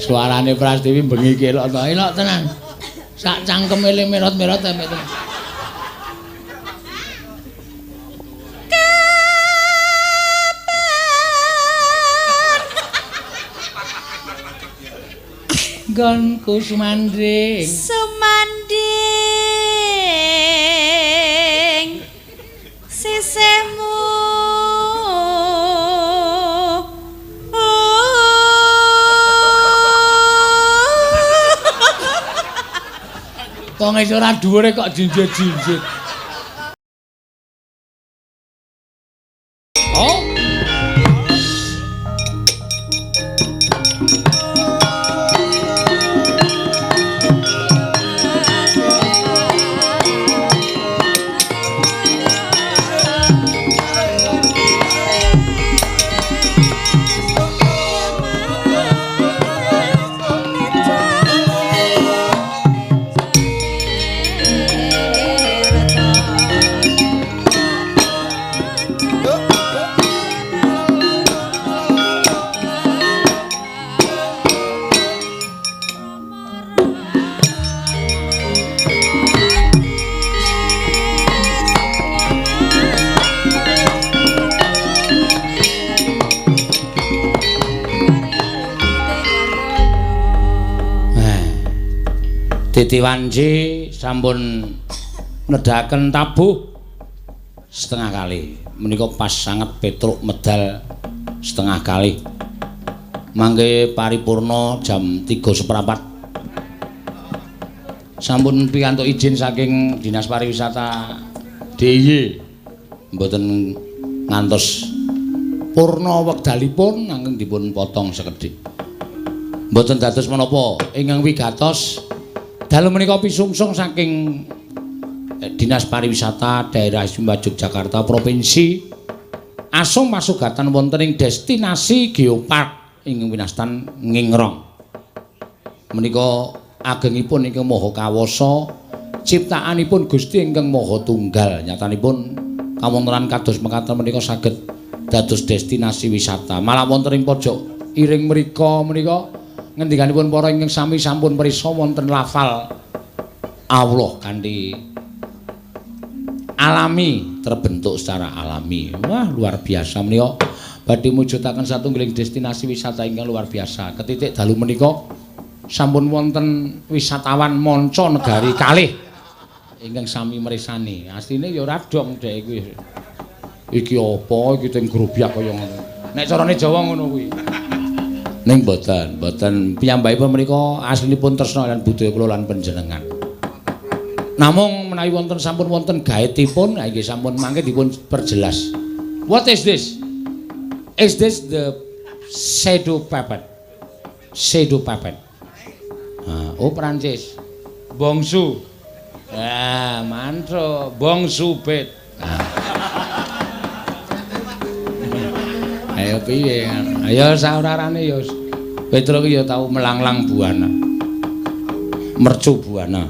Suarane Prastiwi bengi iki elok to. Elok tenan. Sak cangkeme le merot-merot sampe tenan. Nggonku sumanding. Sumanding sisihmu. Wong wis ora dhuwure kok jinjit-jinjit. Oh. Titi Wanci sampun nedhaken tabuh setengah kali. Menika pas sanget Petruk medal setengah kali. Mangke paripurna jam 3.15. Sampun pikantuk izin saking Dinas Pariwisata DIY. Mboten ngantos purna wekdalipun nanging dipun potong sekedhik. Mboten dados menapa ingkang wigatos. Dalu menika pisungsung saking Dinas Pariwisata Daerah Istimewa Yogyakarta Provinsi asung pasugatan wonten ing destinasi Geopark ing winastan Ngingrong. Menika agengipun ingkang maha kawasa, ciptaanipun Gusti ingkang maha tunggal. Nyatanipun kawontenan kados mekaten menika saged dados destinasi wisata. Malah wonten ing pojok iring mrika menika ngendikanipun para ingkang sami sampun prisa wonten lafal Allah kanthi alami, terbentuk secara alami. Wah, luar biasa menika badhe mujudaken satunggiling destinasi wisata ingkang luar biasa. Ketitik dalu menika sampun wonten wisatawan manca negari kalih ingkang sami mresani. Asline ya ora dong dhek kuwi. Iki apa iki teng grobyak kaya ngono. Nek carane Jawa ngono kuwi. Ning mboten, mboten piyambakipun menika aslinipun tresna lan budaya kula lan panjenengan. Namung menawi wonten sampun wonten gaetipun, ha nggih sampun mangke dipun perjelas. What is this? Is this the shadow puppet? Shadow puppet. Ah, oh Prancis. Bongsu. Ah, mantro, bongsu bet. Ah. Ayo piye? Ayo saurarane ya. Petruk ki ya tau melanglang buana. Mercu buana.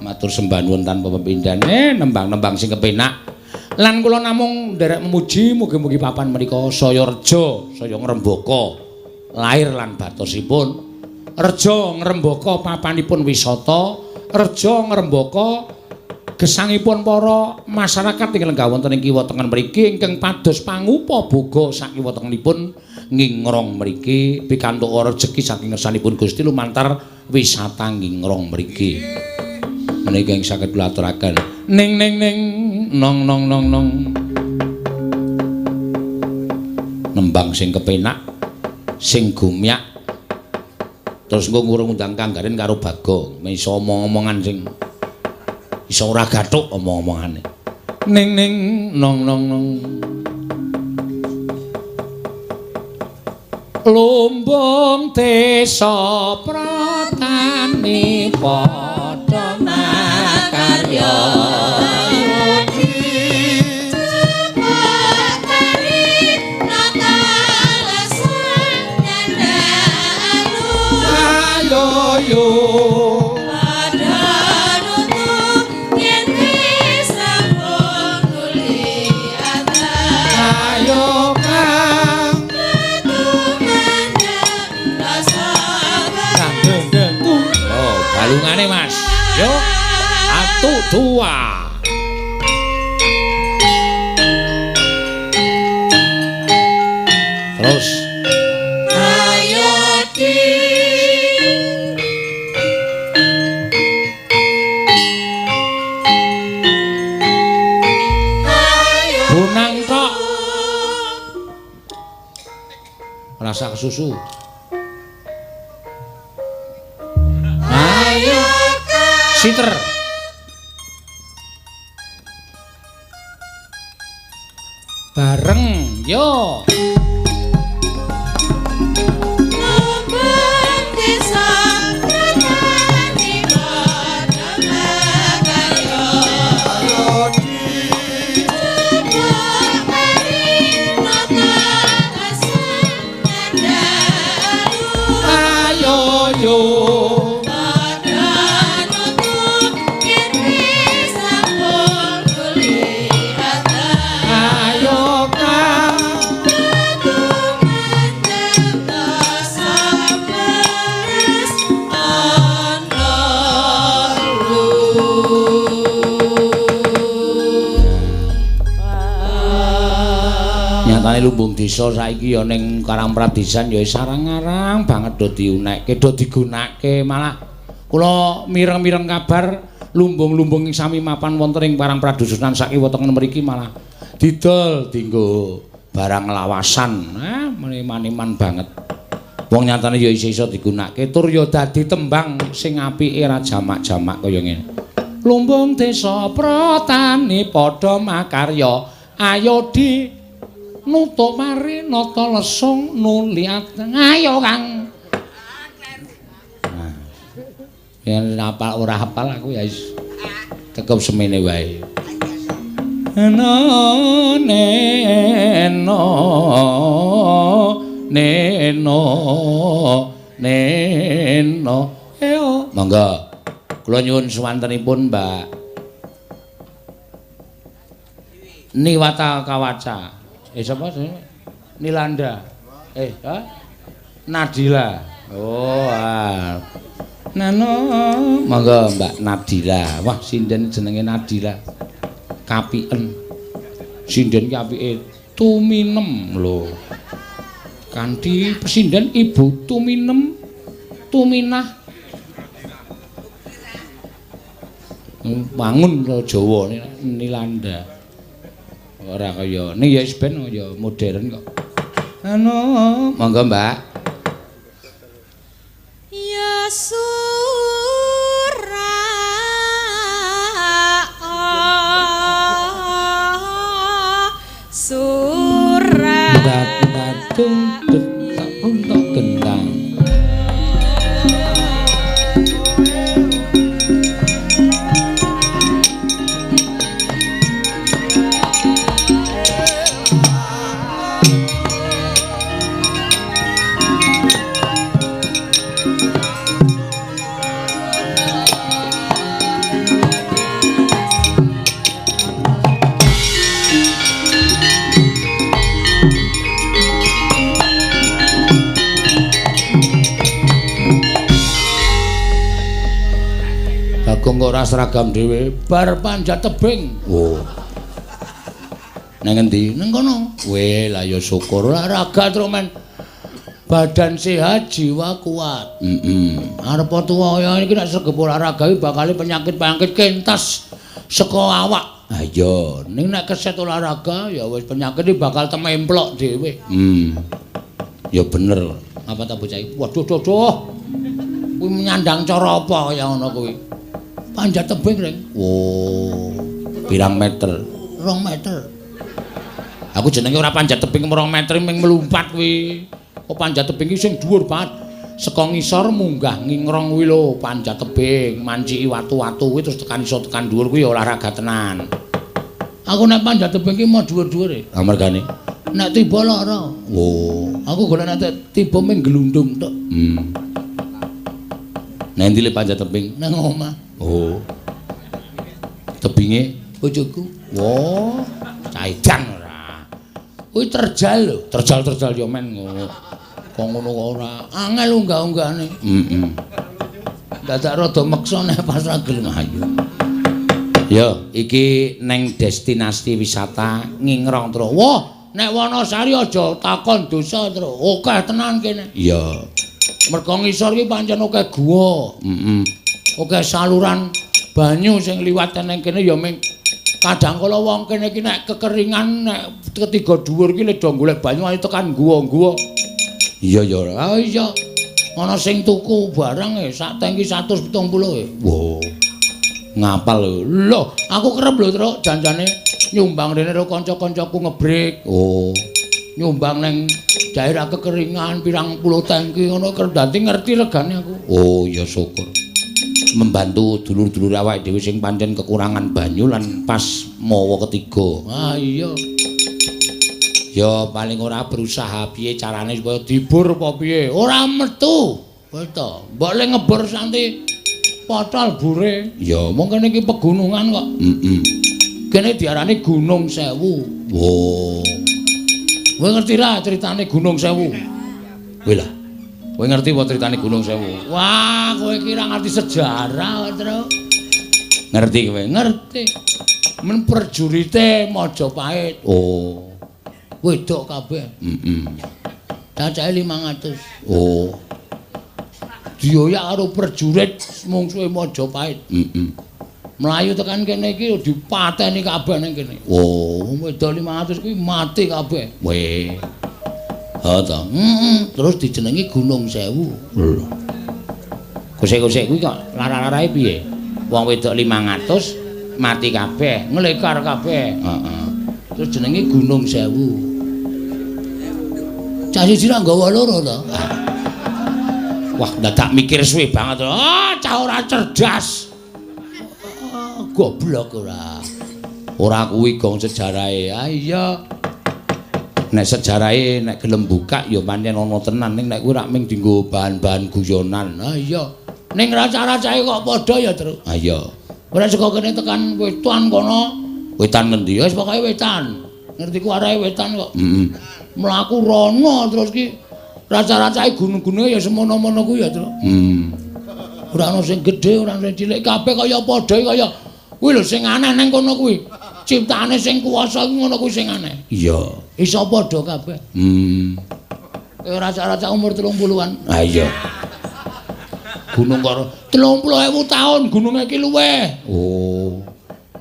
Matur sembah nuwun tanpa pepindhane, nembang-nembang sing kepenak. Lan kula namung nderek memuji mugi-mugi papan menika saya reja, saya ngrembaka lair lan batosipun. Reja ngrembaka papanipun wisata, reja ngrembaka gesangipun para masyarakat ingkang lenggah wonten ing kiwa tengen mriki ingkang pados pangupa boga sakiwa tengenipun Ngingrong mriki pikantuk rejeki saking ngersanipun Gusti lumantar wisata Ngingrong mriki. Menika ing saged kula aturaken. Ning ning ning nong nong nong nong. Nembang sing kepenak, sing gumyak. Terus engko ngundang Kang Garin karo Bagong, iso omong-omongan sing iso ora gathuk omong-omongane. Ning ning nong nong nong. Lumbung desa pratani padha makarya. Ayo yo. Ayo kang. Bonangane Mas. Yo. 1 2. Terus. Ayo di. Bonang tok. Rasa kesusu. Ayo Siter. Bareng yo. Ayo yo. Ayo kang. Nyatane lumbung desa saiki ya ning Karangpradisan ya sarang-arang banget do diunekke, do digunake. Malah kula mireng-mireng kabar lumbung-lumbung ing sami mapan wonten ing Karangpradusunan sakiwa tengen mriki malah didol dienggo barang lawasan. Ah, meniman-iman banget. Wong nyatane ya isih iso digunakake tur ya dadi tembang sing apike ra jamak-jamak kaya ngene. Lumbung desa pratani padha makarya, ayo di nutuk mari nata lesung nuli ateng. Ayo Kang. Nah, yen apal ora hafal aku ya wis cukup semene wae. No ne no ne no ne no eo. Monggo kula nyuwun suwantenipun Mbak Niwata Kawaca. Sapa jenenge? Nilanda. Ha? Nadila. Oh, ah. Nano, monggo Mbak Nadila. Wah, sinden jenenge Nadila. Kapiken. Sinden ki apike Tuminem lho. Kanthi pesinden Ibu Tuminem Tuminah. Wangun Jawa Nilanda. Ora kaya ning ya wis ben ya modern kok. Anu, monggo Mbak. Ya sura sura tung tung gendang. Bagong kok ora seragam dhewe, bar panjat tebing. Oh. Nang endi? Nang kono. Weh, lah ya syukur olahraga terus men. Badan sehat, jiwa kuat. Heeh. Arep tuwa kaya iki nek sregep olahraga iki bakal penyakit-penyakit kentas saka awak. Ha iya, ning nek keset olahraga ya wis penyakit iki bakal tememplok dhewe. Ya bener. Apa ta bocah iki? Waduh, duh, duh. Kuwi menyandang cara apa kaya ngono kuwi? Panjat tebing, Reng. Oh. Pirang meter? 2 meter. Aku jenenge ora panjat tebing 2 meter ming melumpat kuwi. Kok panjat tebing iki sing dhuwur banget. Saka ngisor munggah ngingrong kuwi lho, panjat tebing, manciki watu-watu kuwi terus tekan iso tekan dhuwur kuwi ya olahraga tenan. Aku nek panjat tebing iki mau dhuwur-dhuwure. Ha mergane. Nek tiba lara. Oh, aku golek nek tiba ming glundung tok. Nek endi le panjat tebing? Nang omah. Oh. Tebinge bojoku. Wah, caidan ora. Kuwi terjal lho, terjal-terjal yo men ngono. Kok ngono kok ora. Angel unggah-unggahane. Heeh. Dadak rada meksa nek pas ra gelem ayo. Ya, iki neng destinasi wisata Ngingrong, Tru. Wah, nek Wonosari aja takon dosa, Tru. Akeh tenan kene. Iya. Mergo ngisor iki pancen akeh guwa. Heeh. Akeh saluran banyu sing liwat neng kene ya ming kadang kala wong kene iki nek kekeringan nek ketiga dhuwur iki le do golek banyu ayo tekan guwa-guwa. Iya ya. Ah iya. Ana sing tuku barang e sak tangki 170 e. Wo. Ngapal lho. Lho, aku kerep lho, Truk, janjane nyumbang rene karo kanca-kancaku ngebrek. Oh. Nyumbang neng daerah kekeringan pirang puluh tangki ngono kerep dadi ngerti regane aku. Oh, ya syukur. Membantu dulur-dulur awake dhewe sing pancen kekurangan banyu lan pas mawa ketiga. Ah iya. Ya paling ora berusaha piye carane supaya dibur apa piye. Ora metu. Wis to, mbok le ngebur santi potol bure. Ya mung kene iki pegunungan kok. Heeh. Kene diarani Gunung Sewu. Wo. Kowe ngerti ra critane Gunung Sewu? Kowe lah. Kowe ngerti apa critane Gunung Sewu? Wah, kowe iki ra ngerti sejarah, Tru. Ngerti kowe? Ngerti. Men prajurite Majapahit. Oh. Wedok kabeh. Heeh. Cacahe 500. Oh. Dioyak karo prajurit mungsuhe Majapahit. Heeh. Mlayu tekan kene iki dipateni kabeh ning kene. Oh, wedok 500 kuwi mati kabeh. Weh. Ha ta. Heeh. Terus dijenengi Gunung Sewu. Lho. Kosek-kosek kuwi kok lara-larae piye? Wong wedok 500 mati kabeh, nglekar kabeh. Heeh. Terus jenenge Gunung Sewu. Cah siji ra nggawa loro to. Wah, dadak mikir suwe banget. Ah, cah ora cerdas. Goblok ora. Ora kuwi gong sejarahe. Ah iya. Nek sejarahe nek gelem buka ya pancen ana tenan ning nek kuwi rak ming dienggo bahan-bahan guyonan. Ah iya. Ning raca-racahe kok padha ya, Tru. Ah iya. Ora saka kene tekan wetan kono. Wetan ngendi? Wis pokoke wetan. Ngerti ku arahe wetan kok. Heeh. Mlaku rono terus ki raca-racahe gunung-gununge ya semono-mono kuwi ya, Tru. Ora ana sing gedhe, ora ana sing cilik, kabeh kaya padha kaya kuwi lho sing aneh ning kono kuwi. Ciptaane sing kuwasa kuwi ngono kuwi sing aneh. Iya. Iso padha kabeh. Kaya raca-raca umur 30-an. Ha iya. Gunung karo 30.000 taun gununge iki luweh. Oh.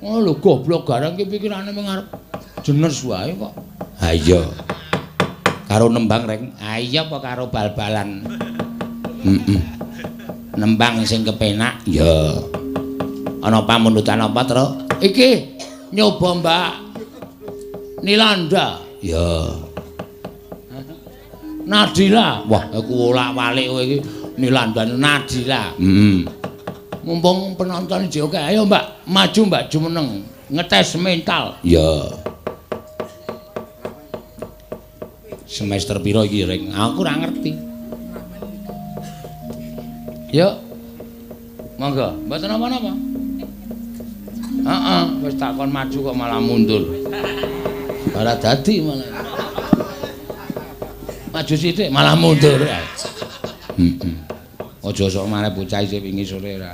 Ngono lho goblok garang ki pikirane mung arep jenes wae kok. Ha iya. Karo nembang reng. Ha iya apa karo bal-balan? Heeh. Nembang sing kepenak. Ya. Ana pamundutan apa, Tru? Iki nyoba Mbak Nilanda. Ya. Nadila. Wah, aku wolak-walik kowe iki. Nilanda Nadila. Heeh. Mumpung penonton iki oke, ayo Mbak, maju Mbak jumeneng, ngetes mental. Ya. Semester piro iki, Reng? Aku ora ngerti. Yuk. Monggo, mboten napa-napa. Heeh, wis takon maju kok malah mundur. Malah dadi malah. Maju sithik malah mundur. Heeh. Aja sok maneh bocah isih wingi sore ra.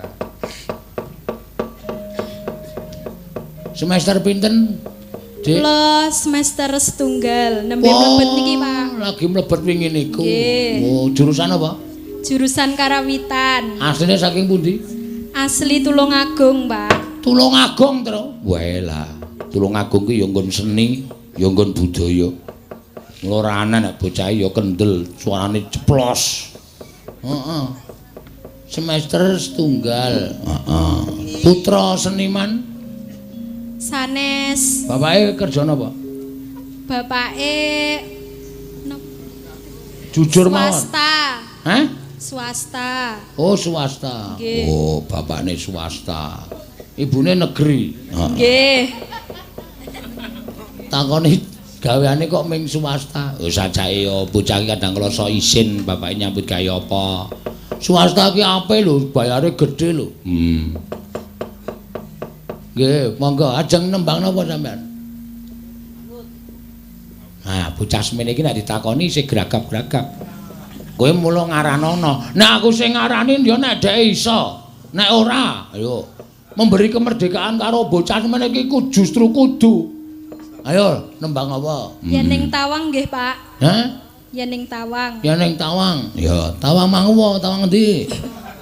Semester pinten? Dik? Kula semester setunggal, nembe mlebet niki, Pak. Lagi mlebet wingi niku. Nggih. Oh, jurusan apa? Jurusan Karawitan. Asline saking pundi? Asli Tulungagung, Pak. Tulungagung, Tru. Wae lah. Tulungagung ki ya nggon seni, ya nggon budaya. Mula ora aneh nek bocah ya kendel, suarane ceplos. Heeh. Semester setunggal. Heeh. Putra seniman sanes. Bapake kerja napa? Bapake jujur mawon. Swasta. Hah? Swasta. Oh, swasta. Nggih. Oh, bapakne swasta. Ibune negeri. Nggih. Takoni gaweane kok ming swasta. Oh, sajake ya bocah iki kadang kala sok isin bapake nyambut gawe apa. Swasta ki apik lho, bayare gedhe lho. Nggih, monggo ajeng nembang napa sampean? Nah, bocah semene iki nek ditakoni isih gragap-gragap. Kowe mula ngaranono. Nek aku sing ngarani ya nek dheke iso. Nek ora, ayo memberi kemerdekaan karo bocah meneh iki justru kudu. Ayo nembang apa? Yen ning tawang nggih, Pak. Hah? Yen ning tawang. Yen ning tawang. Ya, tawang mangu apa tawang endi?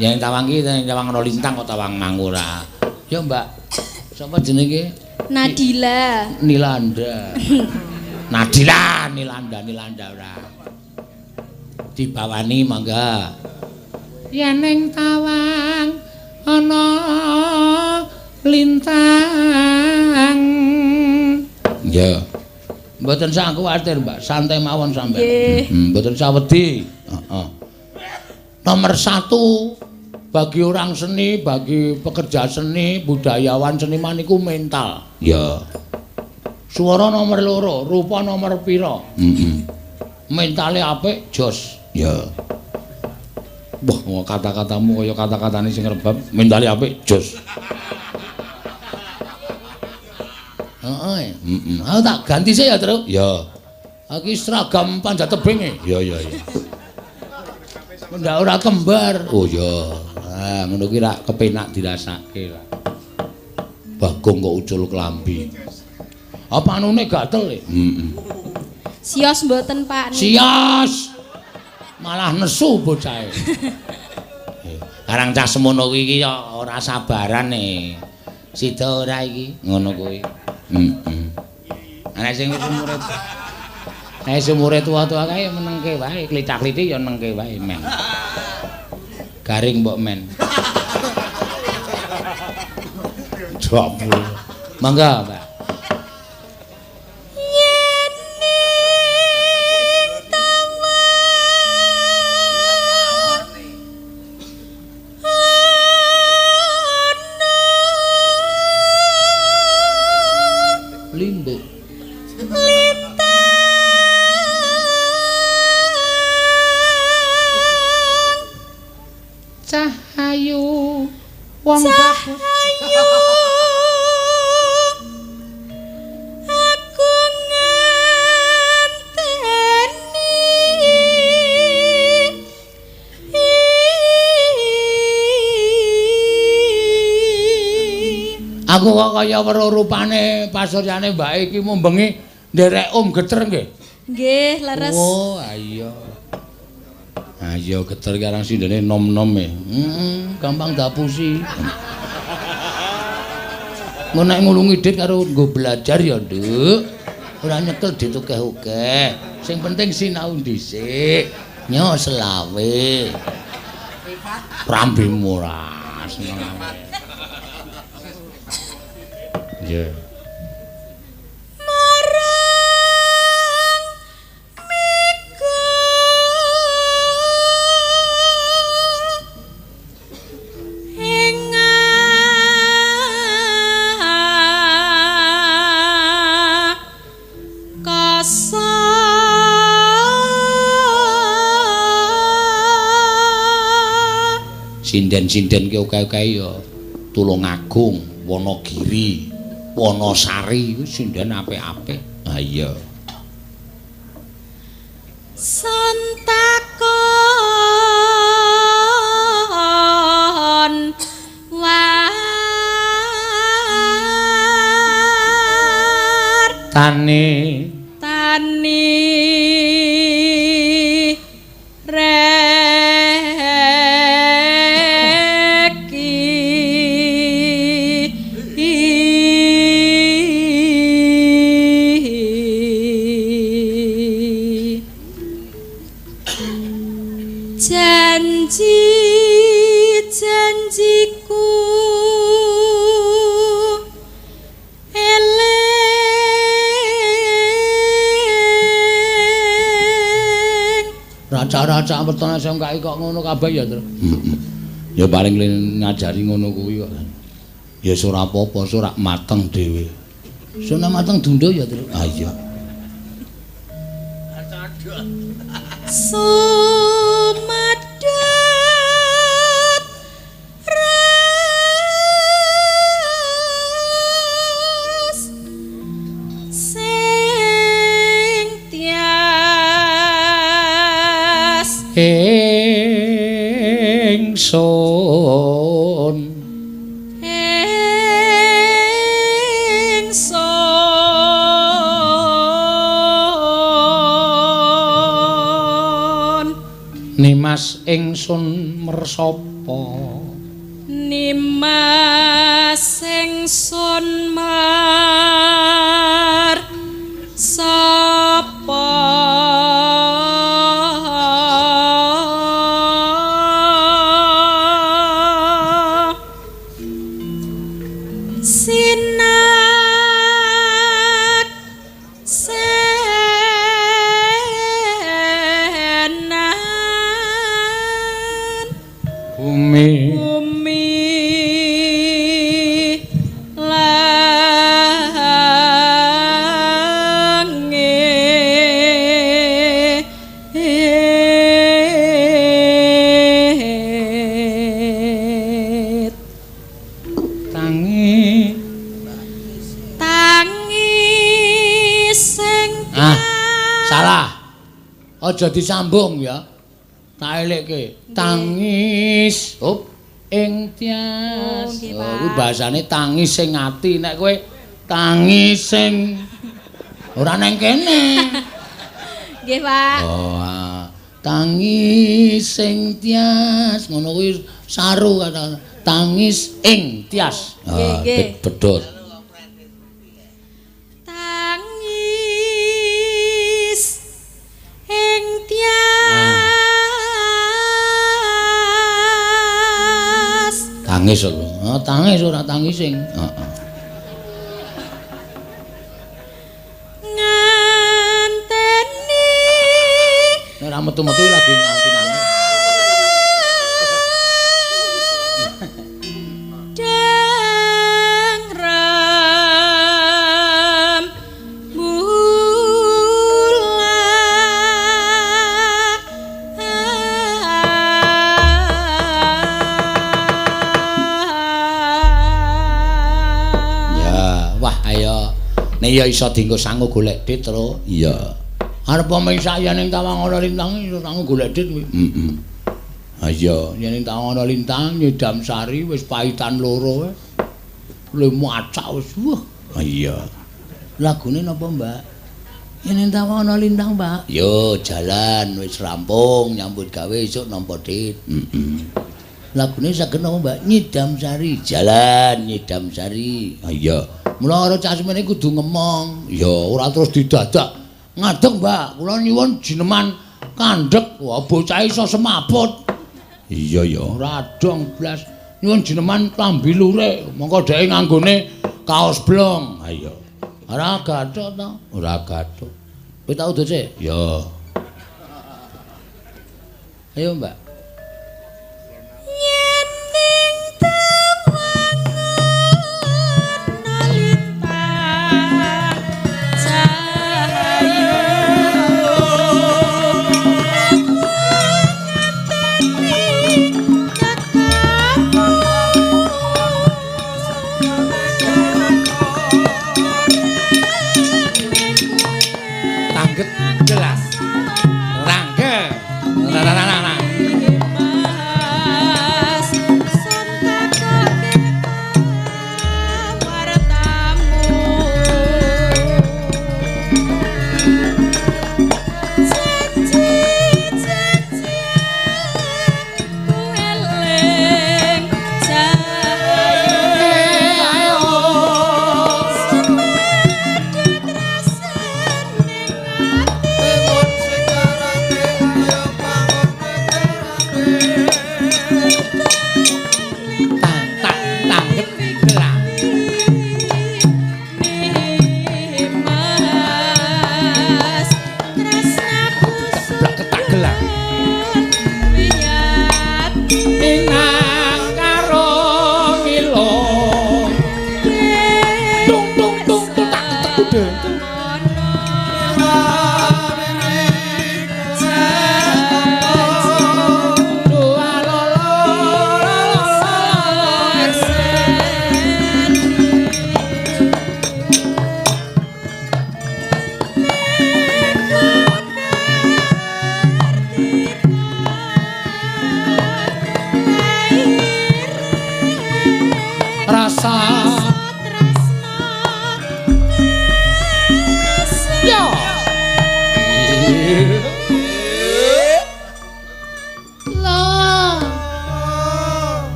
Yen tawang iki yen tawang ana lintang kok tawang mangu ora. Ya, Mbak. Sapa jenenge? Nadila. Nilanda. Nadila, Nilanda, Nilanda ora. Dibawani mangga. Yen ning tawang ana lintang. Ya. Mboten sak kuwatir, Mbak. Santai mawon sampeyan. Nggih. Mboten usah wedi. Heeh. Nomor 1 bagi orang seni, bagi pekerja seni, budayawan, seniman iku mental. Ya. Suara nomor 2, rupa nomor pira? Heeh. Mentale apik, jos. Ya. Wah, kata-katamu kaya kata-katane sing rebab, mentale apik, jos. Heeh. Heeh. Aku tak ganti sik ya, Truk. Ya. Iki seragam panjat tebing e. Ya, ya, ya. Ndak ora kembar. Oh ya. Ah, ngono kuwi rak kepenak dirasake lah. Bagong kok ucul klambi. Apa anune gatel e? Heeh. Sios mboten, Pak. Sios. Malah nesu bocahe. Karang cah semono kuwi iki ya ora sabaran e. Sida ora iki ngono kuwi. Heeh. Ana sing wis umure. Nek umure tuwa-tuwa kae menengke wae, klithak-klithik ya nengke wae men. Garing mbok men. Jabul. Mangga, Pak. Yen ning tawang ana limbuk lintang cahayu wong bagus cahayu aku ngenteni Aku kok kaya weruh rupane pasuryane mbake iki mumbengi nderek Om Geter nggih. Nggih, leres. Oh, ayo. Ayo geter ki arang sindene nom-nom e. Heeh, gampang dapusi. Engko nek ngulungi dit karo nggo belajar ya, Nduk. Ora nyekel dit akeh-akeh. Sing penting sinau dhisik. Nyo selawe. Rambemu ora seneng. Iya. Marang mega ing angkasa Sinden-sinden ki akeh-akeh ya Tulungagung, Wonogiri, Wonosari iku sinden apik-apik. Ha iya. Sontakon war Tani tani janjiku eling Raca-raca wetone SMKI kok ngono kabeh ya, Tru. Heeh. Ya paling ngajari ngono kuwi kok. Ya ora apa-apa, ora mateng dhewe. Sono mateng dundo ya, Tru. Ah iya. Sumadat ras sing tias ingsun. Nimas ingsun mersapa. Nimas ingsun mersapa. Sinak senan bumi bumi langit tangi tangi sing ah salah, aja disambung ya, tak elekke. Tangis hop ing tias. Oh, oh, kuwi bahasane tangis sing ati. Nek kowe tangis sing ora nang kene. Nggih, Pak. Oh, ah. Tangis sing tias ngono kuwi saru kata tangis ing tias. Nggih, nggih. Bedot. Tangis ing tias. Tangis lho. Oh, tangis ora tangis sing. Heeh. Nganteni nek ora metu-metu lagi nganti nangis. Dang ram bulan. Ya, wah ayo. Nek ya iso dienggo sangu golek dit, Tru. Iya. Arep mingsak yen ing tawang ana lintang iso sangu golek dit kuwi. Heeh. Ha iya, yen ing tawang ana lintang nyidam sari wis pahitan loro. Lemu acak wis. Wah. Ha iya. Lagune napa, Mbak? Yen ing tawang ana lintang, Mbak. Yo, jalan wis rampung nyambut gawe esuk nampa dit. Heeh. Lagune saged napa, Mbak? Nyidam sari. Jalan nyidam sari. Ha iya. Mula karo cah semene kudu ngemong. Ya ora terus didadak. Ngadeg, Mbak. Kula nyuwun jineman kandhek. Wah, bocah iso semaput. Iya ya, ora dong blas. Nyuwun jineman klambi lurik. Mongko dheke nganggone kaos blong. Ha iya. Ora gathuk to? Ora gathuk. Kowe tau udut sik? Ya. Ayo, Mbak. Yen ning tawang ana lintang cahayu nganteni tekamu Tangget jelas. Rangke. Rang.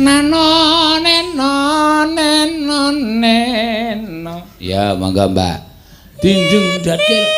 Nano neno neno neno. Ya monggo Mbak. Dinjung dake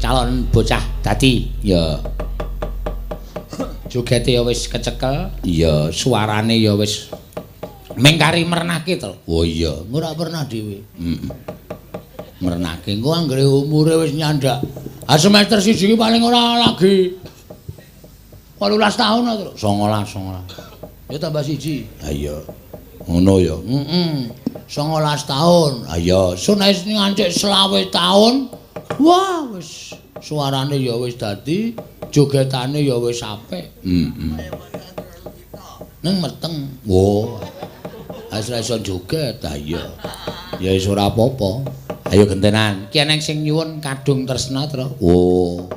calon bocah dadi ya jogete ya wis kecekel ya suarane ya wis mengkari mernake to. Oh iya, ora pernah dhewe. Heeh. Mernake engko anggere umure wis nyandak. Ah semester 1 iki paling ora lagi 18 tahun to. 19, 19. Ya tambah 1. Ha iya. Ngono ya. Heeh. 19 tahun. Ha iya, sun wis ngancik 25 tahun. Wah, wis suarane ya wis dadi, jogetane ya wis apik. Heeh. Ning meteng. Wah. Wis ora iso joget, ha iya. Ya wis ora apa-apa. Ayo gentenan. Ki eneng sing nyuwun kadung tresna, Tru. Oh.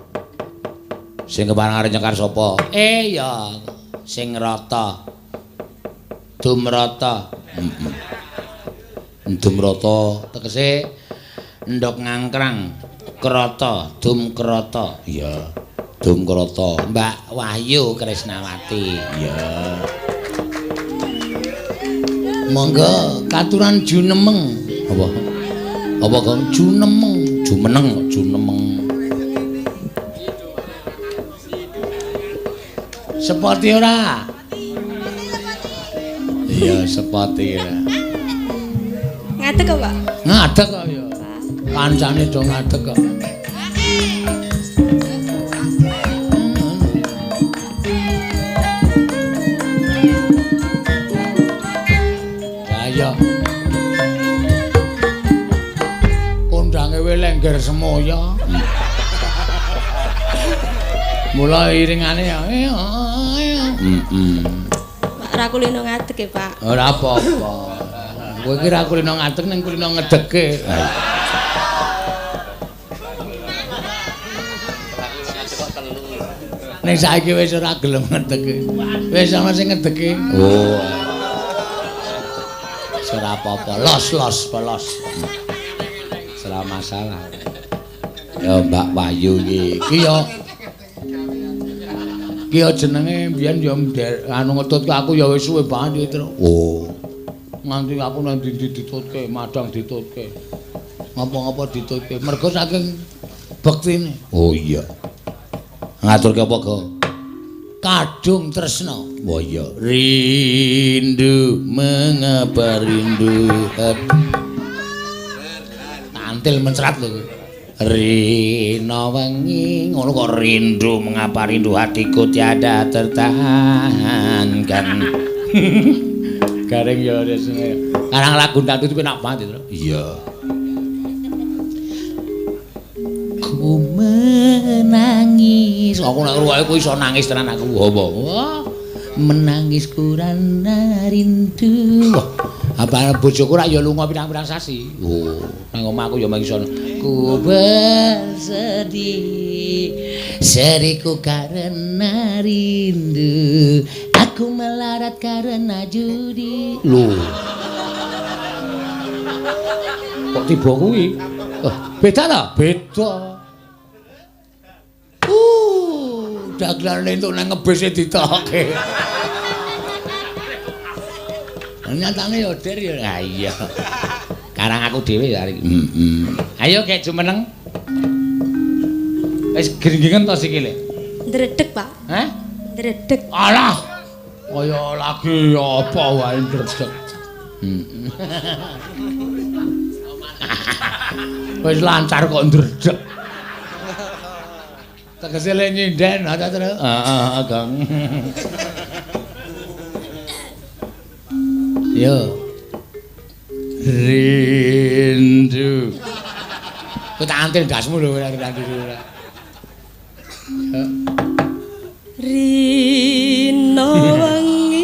Sing kepareng arep nyekar sapa? Ya, sing rata. Dumrata. Heeh. Dumrata tegese ndok ngangkrang. Krata, dum krata. Iya. Dum krata. Mbak Wahyu Krisnawati. Iya. Monggo katuran junemeng. Apa? Apa kok junemeng? Jumeneng, junemeng. Sepati ora? Iya, sepati ora. Ngadeg kok, Pak? Ngadeg kok ya. Kancane do ngadeg kok. Ayo. Kondange we lengger semoyo. Mula iringane ya. Heeh. Pak ra kulino ngadeg ya, Pak. Ora apa-apa. Kowe iki ra kulino ngadeg ning kulino ngedegke. Ning saiki wis ora gelem ngedegke. Wis ana sing ngedegke. Oh. Ora apa-apa, los-los polos. Ora masalah. Ya Mbak Wahyu iki. Iki ya iki ya jenenge mbiyen ya anu ngetutke aku ya wis suwe banget iki. Oh. Nganti aku nang ndi-ndi ditutke, madang ditutke. Ngapa-ngapa ditutke. Mergo saking bektine. Oh iya. Ngaturke apa, Go? Kadung tresna. Oh iya. Rindu mengapa rindu. Tantil mencrat lho. Rina wengi ngono kok rindu mengapa rindu hatiku tiada tertahankan. Garing ya wis. Karang lagu dangdut kuwi enak banget itu. Iya. Ku menangis. Aku nek ngrungokne kuwi iso nangis tenan aku. Wah. Menangis kurana rindu. Wah, apa bojoku rak ya lunga pirang-pirang sasi. Oh, nang omah aku ya mung iso. Ku bersedih, sedihku karena rindu. Aku melarat karena judi. Lho. Kok tiba kuwi? Oh, beda ta? Beda. Dagelan entuk nang ngebese ditokke. Nyatane ya Der ya. Ha iya. Karang aku dhewe ya iki. Heeh. Ayo kek jumeneng. Wis gringgingen to sikile? Ndredeg, Pak. Hah? Ndredeg. Alah. Kaya lagi apa wae ndredeg. Heeh. Wis lancar kok ndredeg. Tegese le nyinden ha ta terus. Heeh, Gong. Yo. Rindu. Kowe tak antil ndasmu lho ora rindu ora. Rina wengi.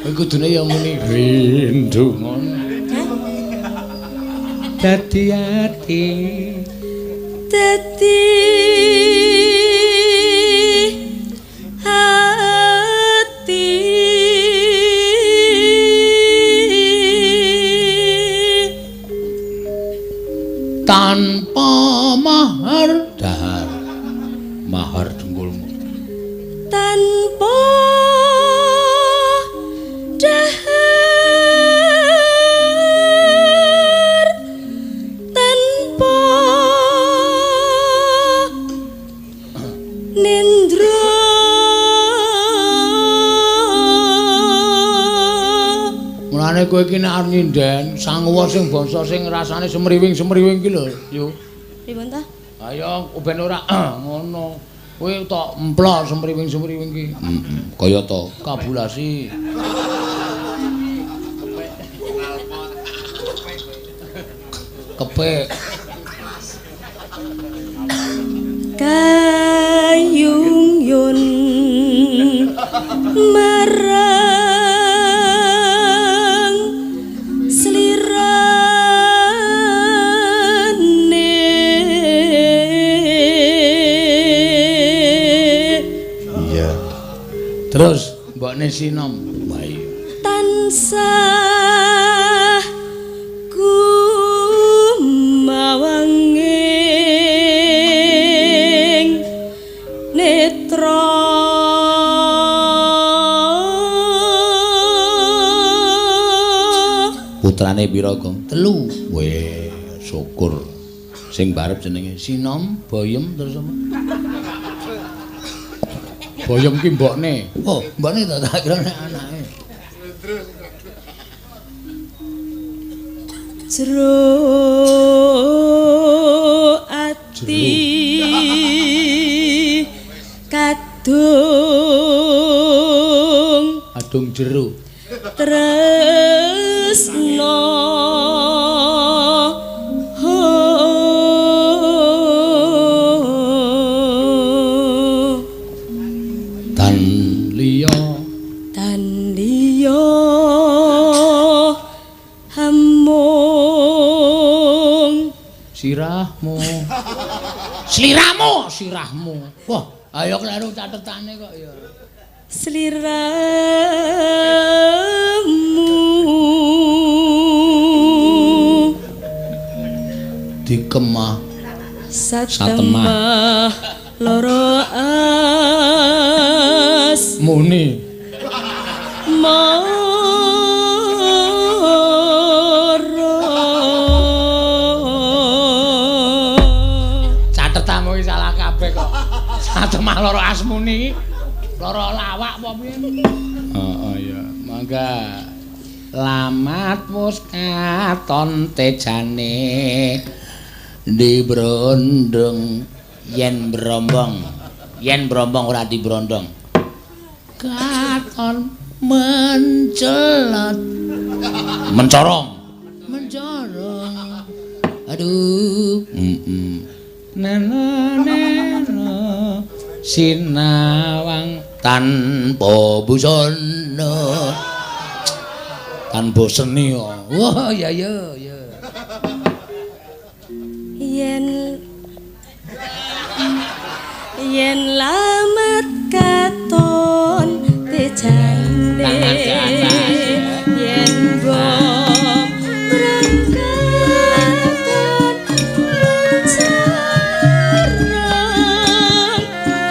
Kowe kudune ya muni rindu ngono. Dadi ati. Dadi hati tanpa mahar dahar mahar dengkulmu tanpa dahar tanpa nindra. Mulane kowe iki nek arep nyinden sanguwa sing bangsa sing rasane semriwing-semriwing ki lho, yo. Pripun ta? Ayo ben ora ngono. Kowe tok emplok semriwing-semriwing ki. Heeh. Kaya to kabulasi. Kepek. Kayung yun marang slirane. Iya. Terus mbokne sinom. Wah iya. Tansah kumawanging netra. Putrane pira, Gong? 3. Weh, syukur. Sing barep jenenge Sinom, Boyem terus apa? Boyem ki mbokne. Oh, mbokne ta tak kira nek anake. Jero ati kadung adung jero tresno. Tan liya tan liya hamung sirahmu sliramu sirahmu. Wah, ayo kleru catetane kok ya. Sliramu Kemah. Satemah loro as muni mara. Catetamu iki salah kabeh kok. Satemah loro as muni iki loro lawak apa piye? Heeh ya, mangga. Lamat wis katon tejane dibrondong yen brombong, yen brombong ora dibrondong. Katon mencelat mencorong, mencorong. Aduh, nena nena sinawang tanpa busana. Tanpa seni kok. Wah, ya ya ya. Yen yen lamat katon tejane yen bom brangkaton mencarang.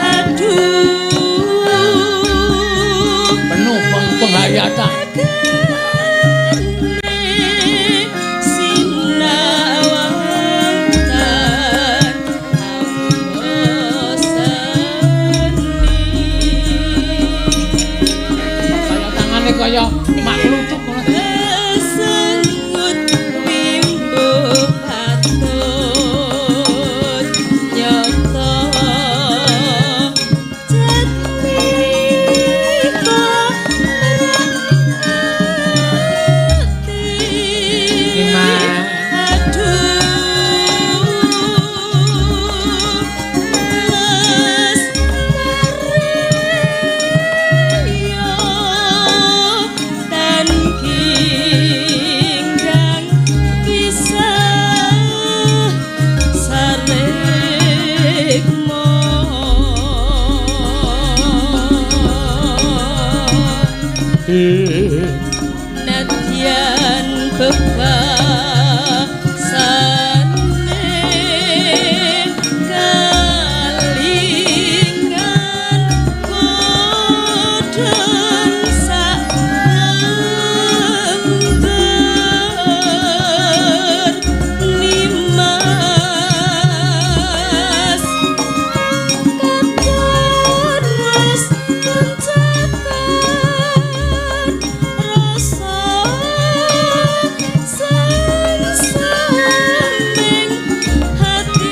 Aduh, penuh penghayatan. Kaya mak kluthuk ngono. Sengut wimbo patut nyata jatmika ati. Aduh, nadyan bebasane kalingan kodhon sak lembar nimas katon wis pencatan rasa sangsaming hatiku.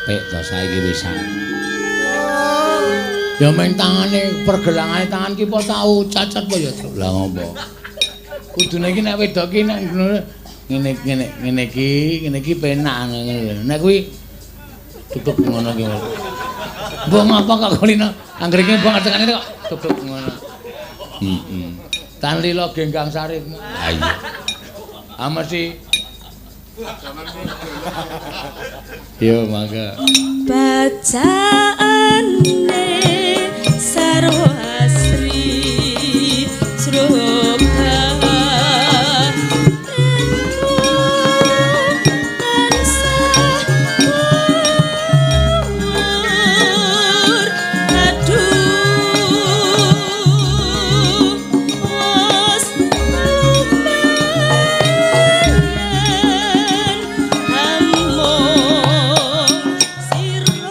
Pek to saiki wisan. Ya meng tangane pergelangane tangan ki apa tau cacat apa ya? Lah ngopo? Kudune iki nek wedok ki nek ngene ngene ngene iki, ngene iki penak ngene lho. Nek kuwi tutup ngono ki. Mbok ngapa kok kulino? Anggere iki mbok ngertekane kok tutup ngono. Heeh. Tan lila genggang sari. Ha iya. Ah mesti. Yo mangga. Bacaane sarwa asri sroga tansah umur. Aduh, wis lumayan among sira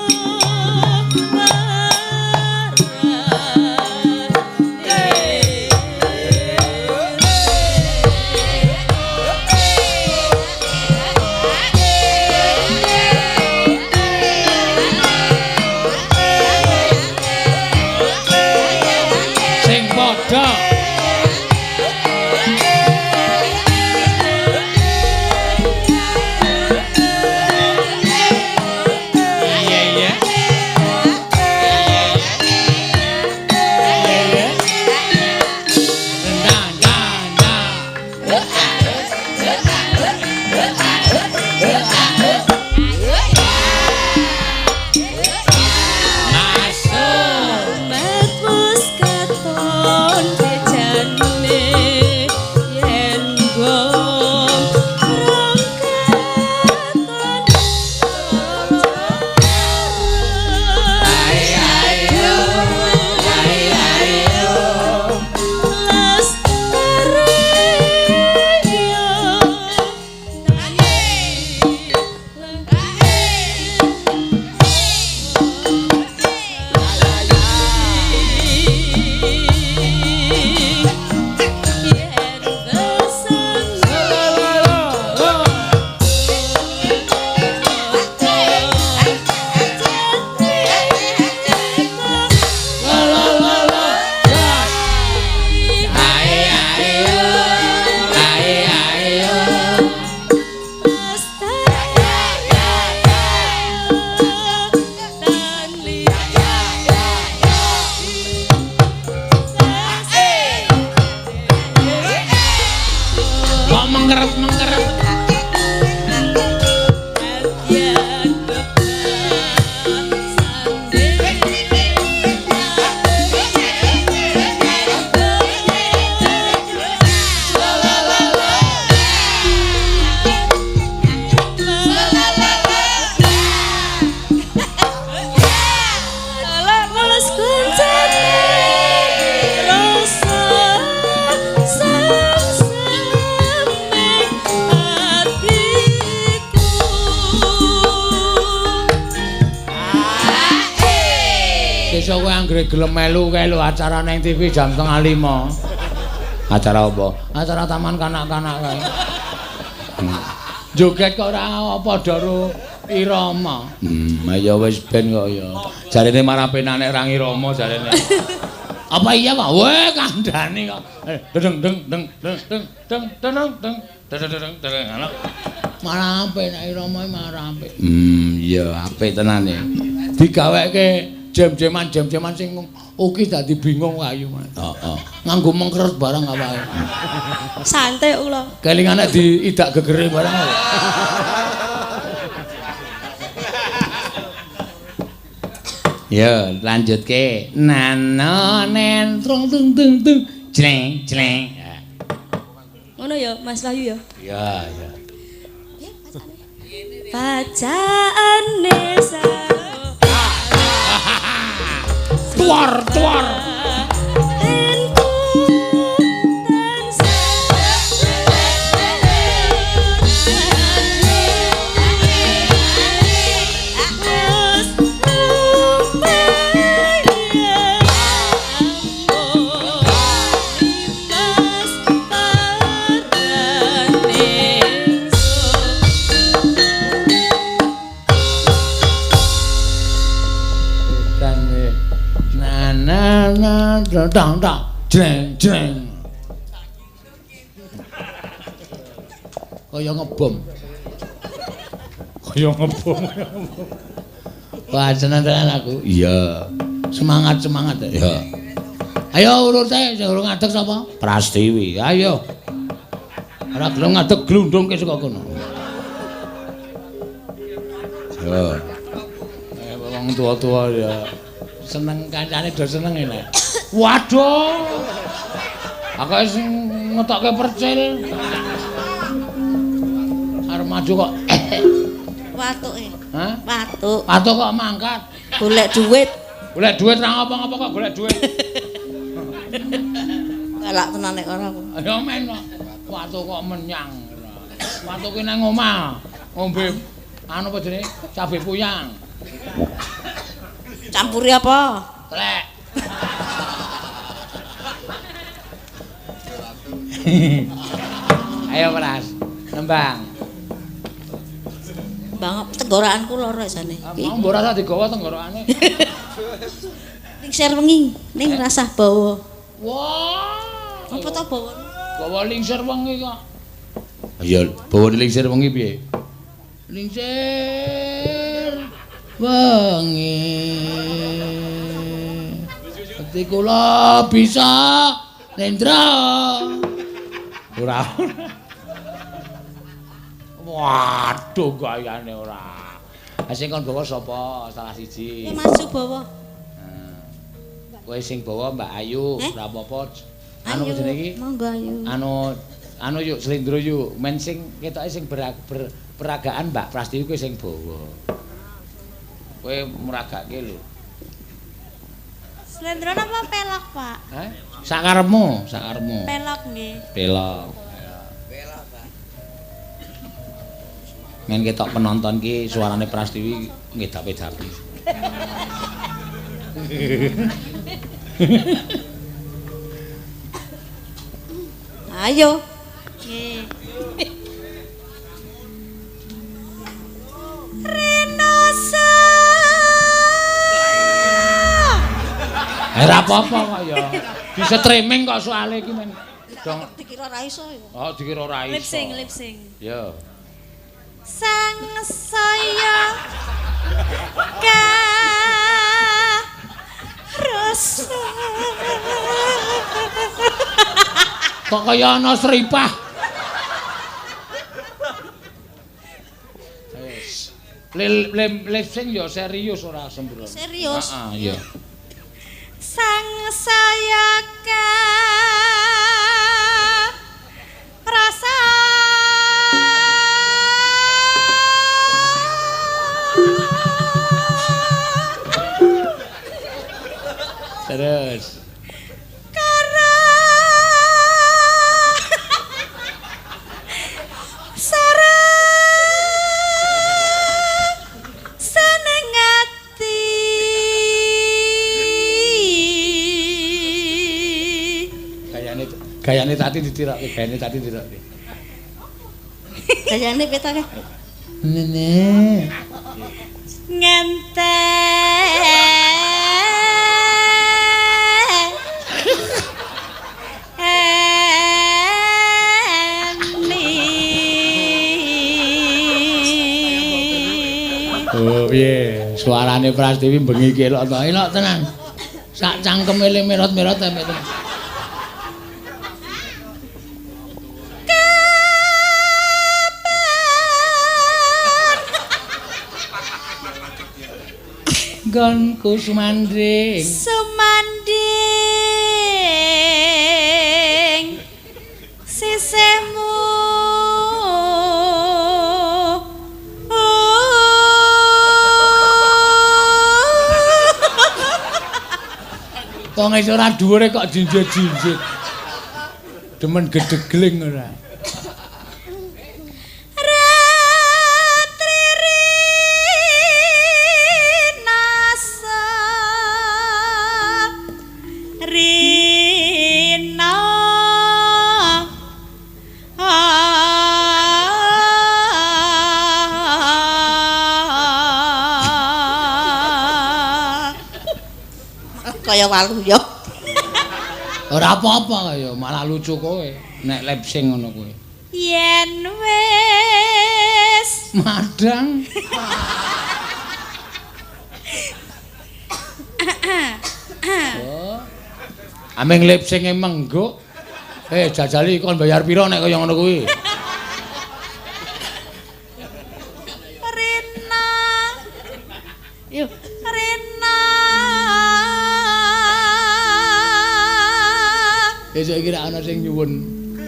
Sesuk kowe anggere gelem melu kae lho acara nang TV jam 4:30. Acara apa? Acara taman kanak-kanak kae. Joget kok ora apa karo irama. Ya wis ben kok ya. Jarene marah penak nek ora ngirama jarene. Apa iya, Pak? Weh, kandhane kok. Deng deng deng deng deng deng deng deng deng deng deng deng. Marah apik nek irama marah apik. Iya apik tenane. Digaweke jam-jaman jam-jaman sing oke dadi bingung ayu, Mas. Heeh. Nganggo mengkeret barang awake. Santai kula. Kelingan nek diidak gegere barang. Ya, lanjutke. Nano nentrong tung tung tung jleng jleng. Ngono ya, Mas Wahyu ya? Iya, iya. Bacaane sa tuar tuar. Dang dang jreng jreng. Kaya ngebom. Kaya ngebom. Wah, seneng tenan aku. Iya. Semangat semangat ya. Ayo ulur teh sing urung ngadeg sapa? Prastiwi. Ayo. Ora gelem ngadeg glundungke saka kono. Yo. Wong tua-tua ya. Seneng kancane do seneng ngene. Waduh. Aku sing ngetokke percil. Arep maju kok. Watuke. Hah? Watuk. Watuk kok mangkat. Golek duit. Golek duit ra ngapa-ngapa kok golek duit. Galak tenan nek ora aku. Ya men kok. Watuk kok menyang. Watuk ki nang omah ngombe anu apa jenenge? Cabe puyang. Campuri apa? Telek. Ayo Pras, nembang. Bang, tenggorokanku lara jane. Mau mbok rasa digawa tenggorokane. Lingsir wengi ning rasah bawa. Wah. Apa to bawa? Bawa lingsir wengi kok. Iya, bawa lingsir wengi piye? Lingsir wengi. Ati kula bisa nendra. Ora. Waduh gayane ora. Ha sing kon bawa sapa? Salah siji. Ya maju bawa. Kowe sing bawa Mbak Ayu, ora apa-apa. Anu jenenge iki? Monggo Ayu. Anu anu yuk slendro yuk. Men sing ketoke sing peragaan Mbak Prastiwi kowe sing bawa. Kowe meragake lho. Slendro napa pelok, Pak? Hah? Sakarepmu, sakarepmu. Pelok nggih. Pelok. Pelok, Pak. Men ketok penonton ki suarane Prastiwi ngedapi-dapi. Ayo. Nggih. Renosa. Ora apa-apa kok ya. Bisa streaming kok soalé iki men. Dong dikira ora iso ya. Oh, dikira ora iso. Lip sync, lip sync. Ya. Sang saya karasa. Kok kaya ana sripah. Wis. Lip sync ya serius ora sembrono. Serius. Heeh, iya. Sang saya karasa. Terus kara sara seneng ati. Gayane Tati ditirokke, gayane Tati ditirokke. Gayane piye ta? Nene. Ngenteni. Oh piye, suarane Prastiwi bengi iki elok to. Elok tenan. Sak cangkeme le merot-merot sampe tenan. Nggonku sumanding. Sumanding sisihmu. Wong wis ora dhuwure kok jinjit-jinjit. Demen gedegling ora. Ratri rinasa rina Kaya walu ya. Ora apa-apa kaya malah lucu kowe nek lip sync ngono kowe. Yen wis madang. Oh. Aming lip sync mengguk. Jajali kon bayar pira nek kaya ngono kuwi? Rina. Yo. Rina. Besok iki ra ana sing nyuwun.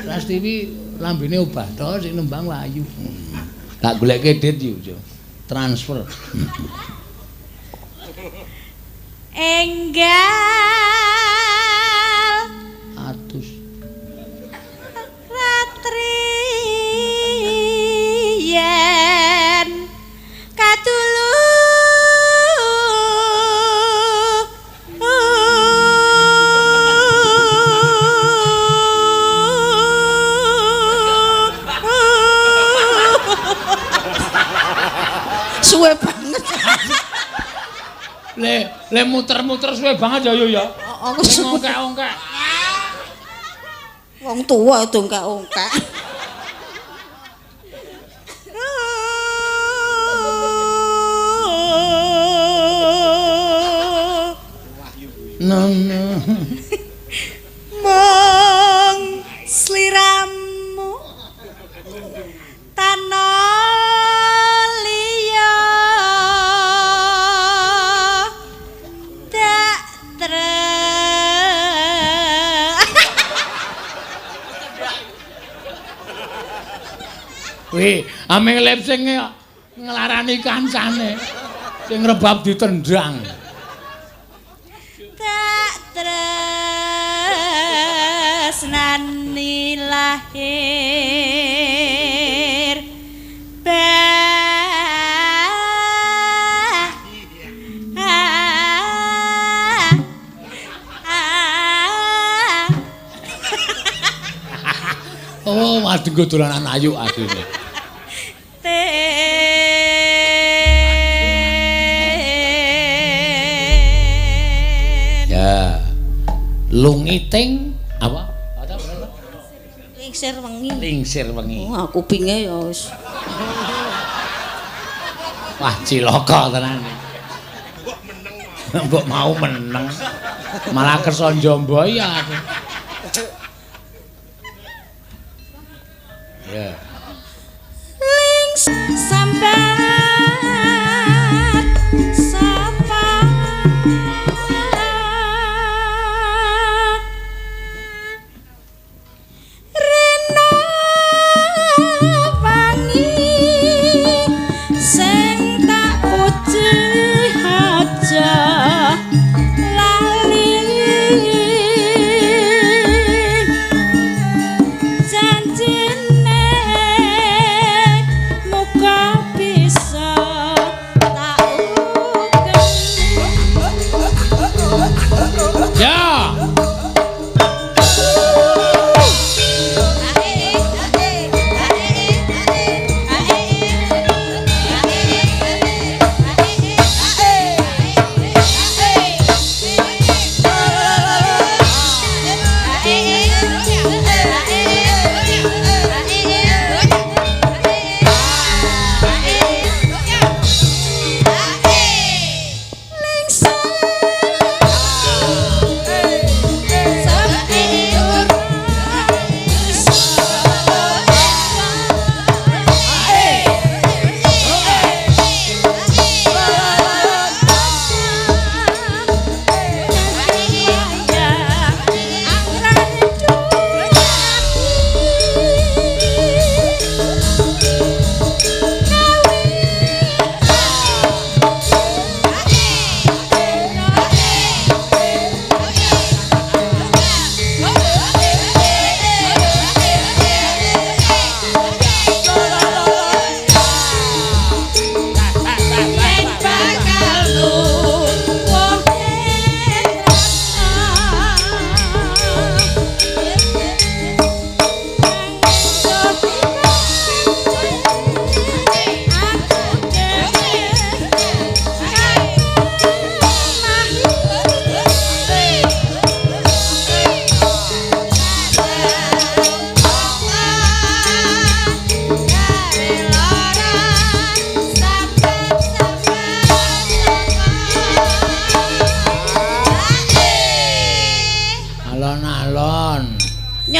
Prastiwi lambene obah to sing nembang wayu. Tak goleke dit yo, transfer. Enggal atus ratri yen katulu Suwe banget. Le muter-muter suwe banget ya yo ya. Aku suwe. Ongkek-ongkek. Wong tuwa dongkak-ongkek. Nana. Mung sliramu tanah liya dak tre. Wih, aming lip sing nglarani kancane sing rebab ditendang. Tak tresnani lahir Oh, madeng dolanan ayu asline. Ya. Lungiting apa? Lingsir wengi. Lingsir wengi. Oh, aku kupinge ya wis. Wah, cilaka tenan. Mbok meneng. Mbok mau meneng. Malah kersa njombo ya aku. Ya. Lings sambat sapa rena wangi sing tak puji aja lali janjine muga bisa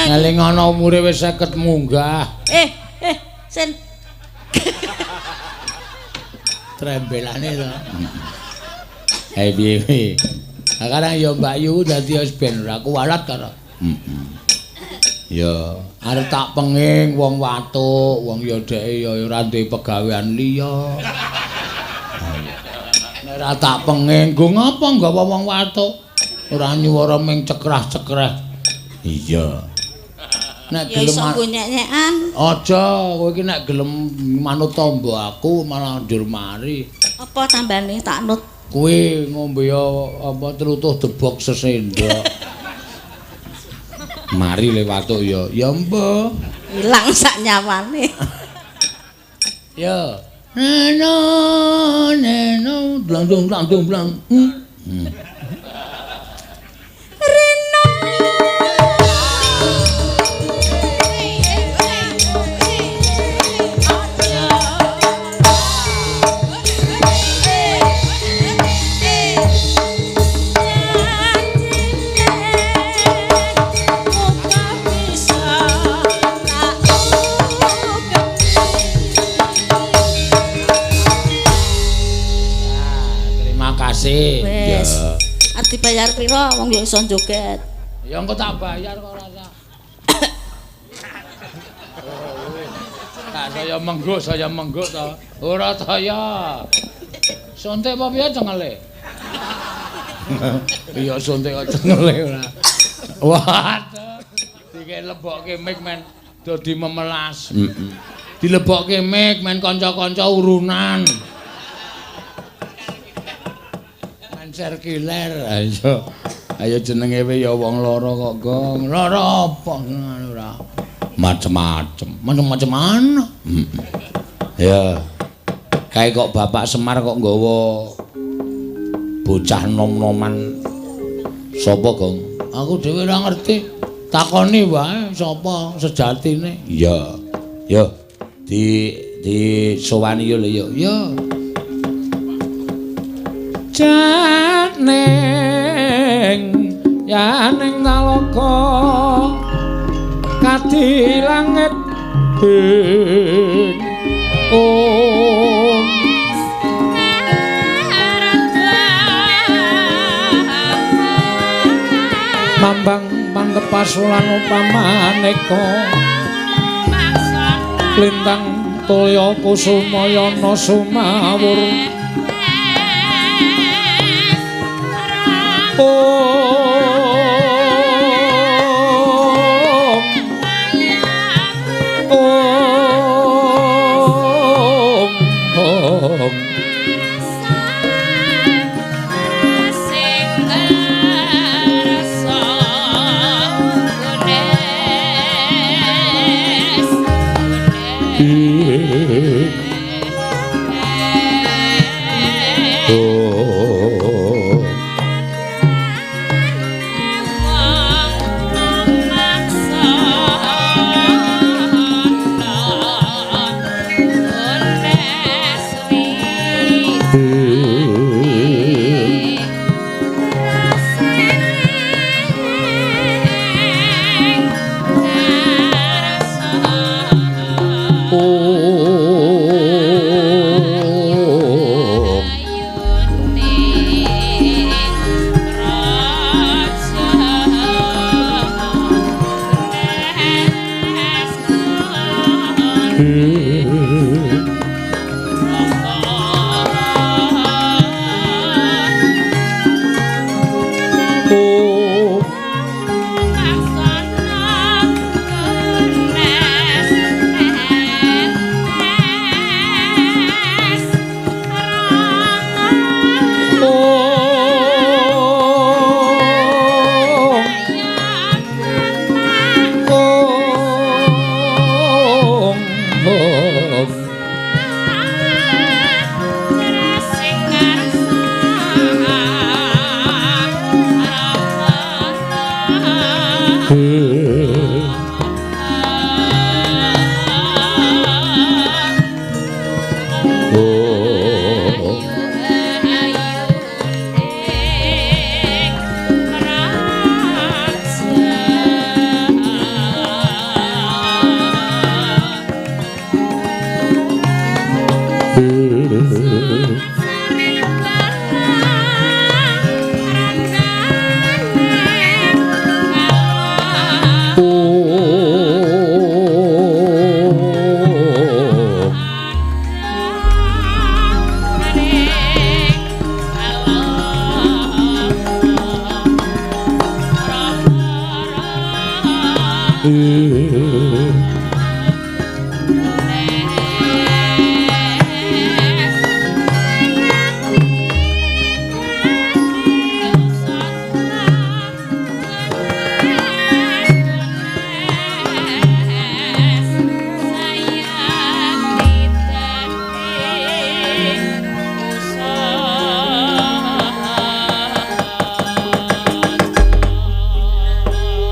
Ngeling ana umure wis 50 munggah. Sen. Trembelane to. Hei piye. Sekarang ya Mbak Yu dadi wis ben ora kuwalat karo. Heeh. Ya, arep tak penging wong watuk, wong ya dheke ya ora duwe pegawean liya. Nek ora tak penging, nggo ngapa nggawa wong watuk? Ora nyuwara ming cekrah-cekreh. Iya. Nek ya gelem iso nggo nyek-nyekan. Aja, kowe iki nek gelem manut tombo aku malah njur mari. Apa tambane tak nut? Kowe ngombe ya apa tlutuh debok sesendok. Mari le watuk ya. Ya mbah. Ilang sak nyawane. Ya. Neno neno blang blang blang blang. Reno. Kasih. Wes. Arep dibayar pira wong ya iso joget. Ya engko tak bayar kok ora usah. Tak saya mengguk to. Ora ta ya. Suntik apa piye cengele? Iya suntik kok cengele ora. Waduh. Dike lebokke mic men dadi memelas. Heeh. Dilebokke mic men kanca-kanca urunan. Serkiler. Ayo. Ayo jenenge we ya wong lara kok, Gong. Lara apa ora? Macem-macem. Macem-macem ana. Ya. Kae kok Bapak Semar kok nggawa bocah nom-noman sapa, Gong? Aku dhewe ora ngerti. Takoni wae sapa sejatine. Iya. Ya. Di sowani yo lho ya. Ya. Janing yaning talaga kadi langit ing om mambang pantepas lan upamaneka lintang tulya kusumayana sumawur. Om Om Om sing rasa gunes. Oh.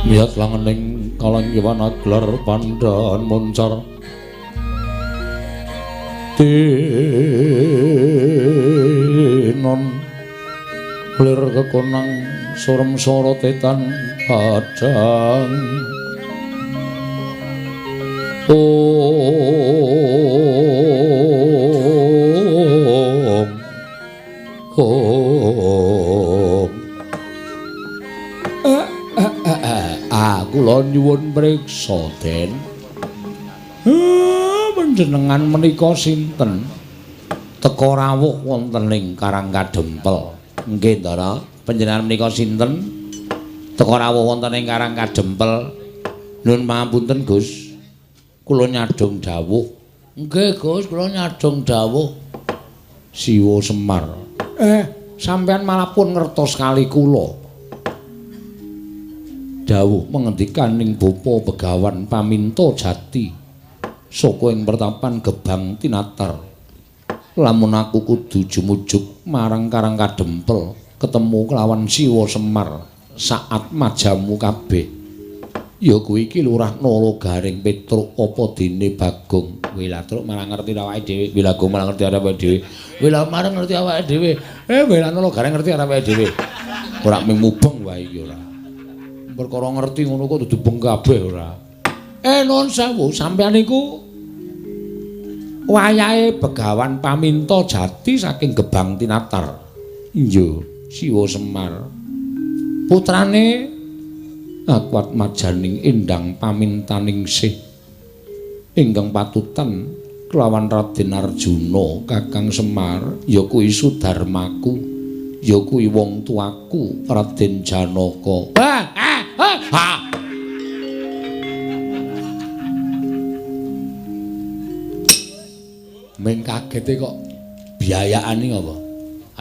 Miyat langening kalanggiwan aglar pandhan moncar tinon lir kekonang surem soro tetan padang. Om Om. Kula nyuwun priksa, Den. Panjenengan menika sinten? Teka rawuh wonten ing Karang Kadempel. Nggih, Ndara. Panjenengan menika sinten? Teka rawuh wonten ing Karang Kadempel. Nuwun pangapunten, Gus. Kula nyadhong dawuh. Nggih, Gus, kula nyadhong dawuh. Siwa Semar. Sampeyan malah pun ngertos kali kula. Dawuh mengendikaning Bapa Begawan Paminto Jati saka ing pertapan Gebang Tinatar. Lamun aku kudu jumujuk marang Karang Kadempel ketemu kelawan Siwa Semar saat majamu kabeh. Ya kuwi iki Lurah Nala Garing Petruk apa dene Bagong. Wilatruk malah ngerti awake dhewe, Wilagong malah ngerti awake dhewe. Wila marang ngerti awake dhewe. Wila Nala Garing ngerti awake dhewe. Ora mung mubeng wae iki ora. Perkara ngerti ngono kok dudu beng kabeh ora. Nuwun sewu, sampeyan niku wayahe Begawan Paminto Jati saking Gebang Tinatar. Iya, Siwa Semar. Putrane Akuat Majaning Endang Pamintaningsih ingkang patutan kelawan Raden Arjuna Kakang Semar ya kuwi Sudarmaku, ya kuwi wong tuaku Raden Janaka. Ha. Ming kagete kok biayaan iki apa?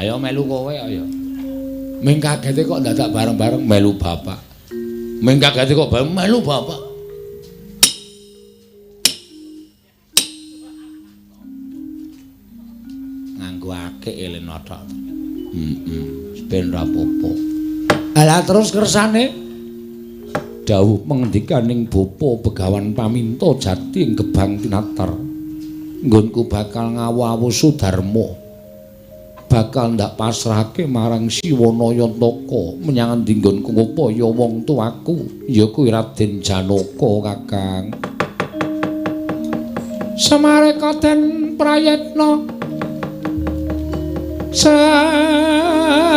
Ayo melu kowe ayo. Ming kagete kok dadak bareng-bareng melu bapak. Ming kagete kok bareng melu bapak. Nganggo akik eleno tok. Heeh, ben ra apa-apa. Lah terus kersane dawuh mengendikaning Bapa Begawan Paminto Jati ing Gebang Tinatar. Nggonku bakal ngawu-awu Sudarma. Bakal ndak pasrahke marang Siwa Nayantaka menyang endi nggonku ngupaya wong tuaku ya kuwi Raden Janaka Kakang. Samareka den prayitna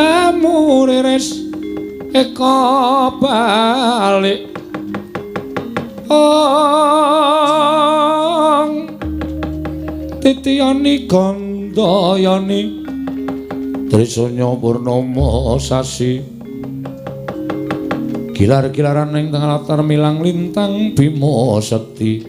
samuriris eka balik ong titiyani gandayani trisanya purnama sasi gilar-gilaran ing tengah latar milang lintang bima sekti.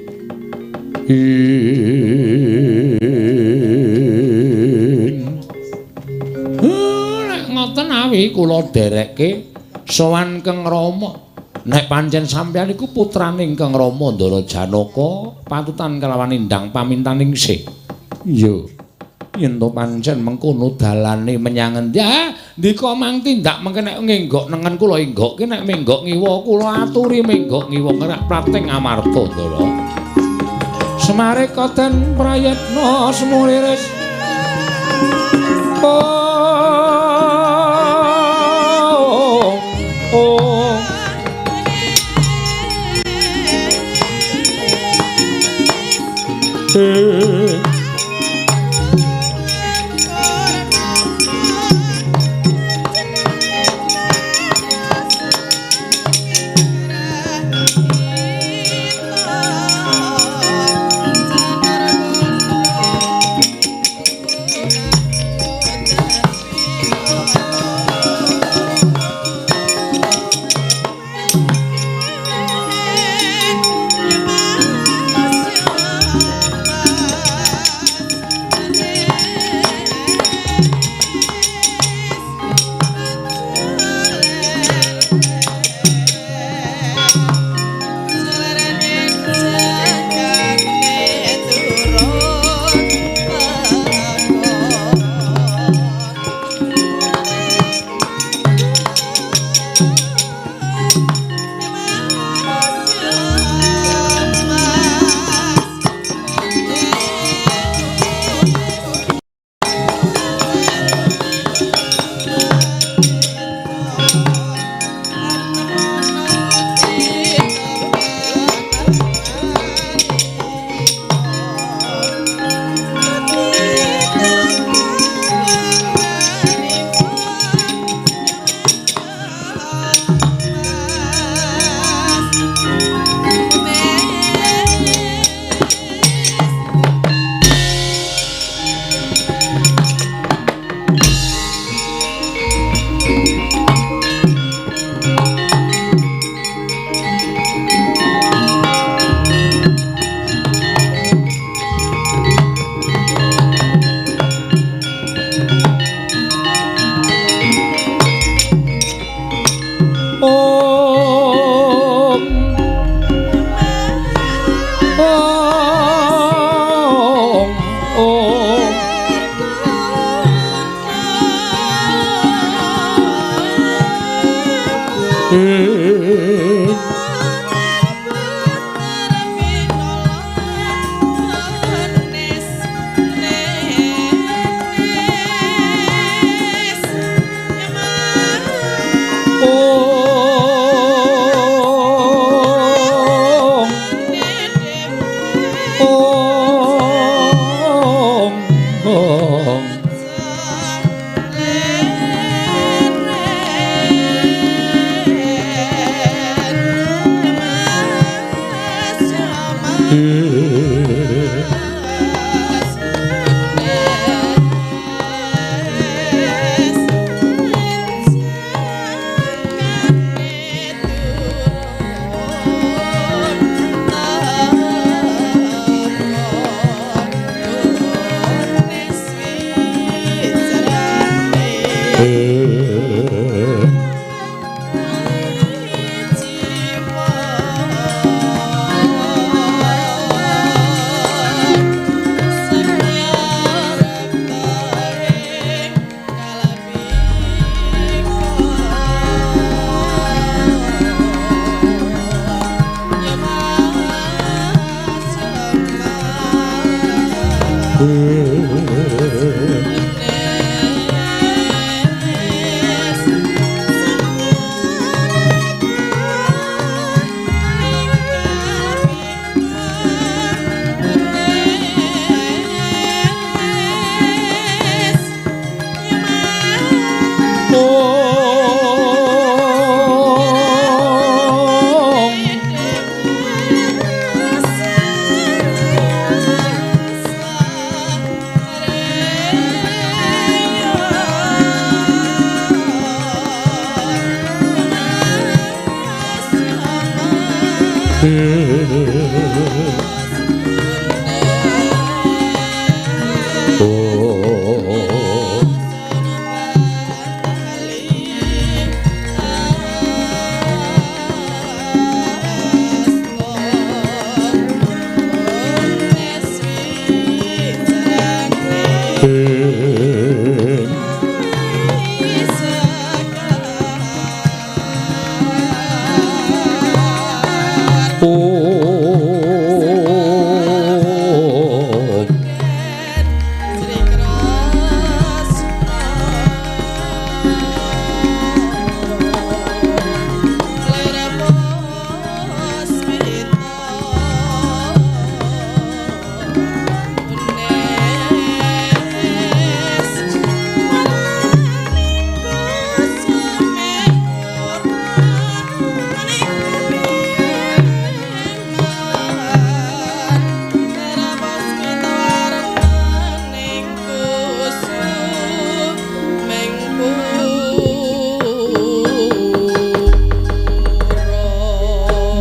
Nek ngoten awi kula derekke sowan Kang Rama. Nek pancen sampeyan iku putrane Kang Rama Ndara Janaka patutan kelawan Endang Pamintaningsih. Iya. Yen to pancen mengkono dalane menyang endi? Ndika mang tindak mengke nek ngenggok nengen kula enggokke, nek menggok ngiwa kula aturi menggok ngiwa kerak prating amarta Ndara. Semareka den prayitna semuriris. Oh.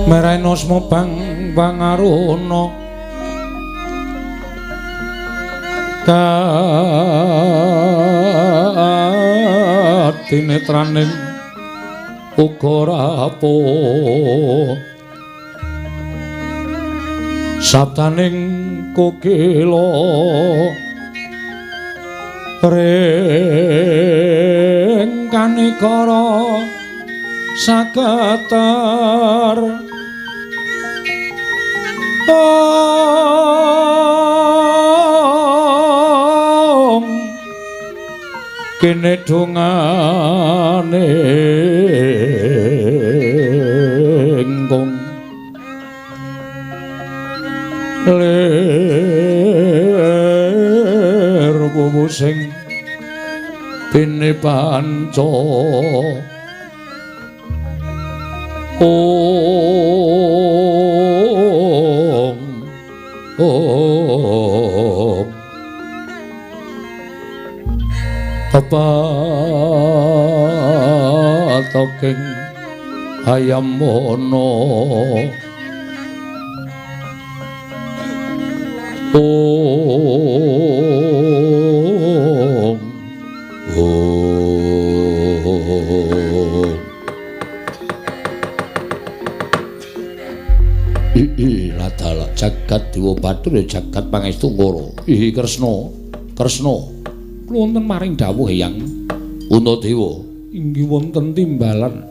Meranosmo bang bangaruna katinetraning uga rapuh sabdaning kokila ring kanikara saketer om kene dongane ingkung lir sing bene panca om om pepatoking hayam wana om om Ladala jagat dewa batur ya jagat pangestu ngoro. Ihi Kresna, Kresna. Wonten maring dawuh Hyang Puntadewa inggih wonten timbalan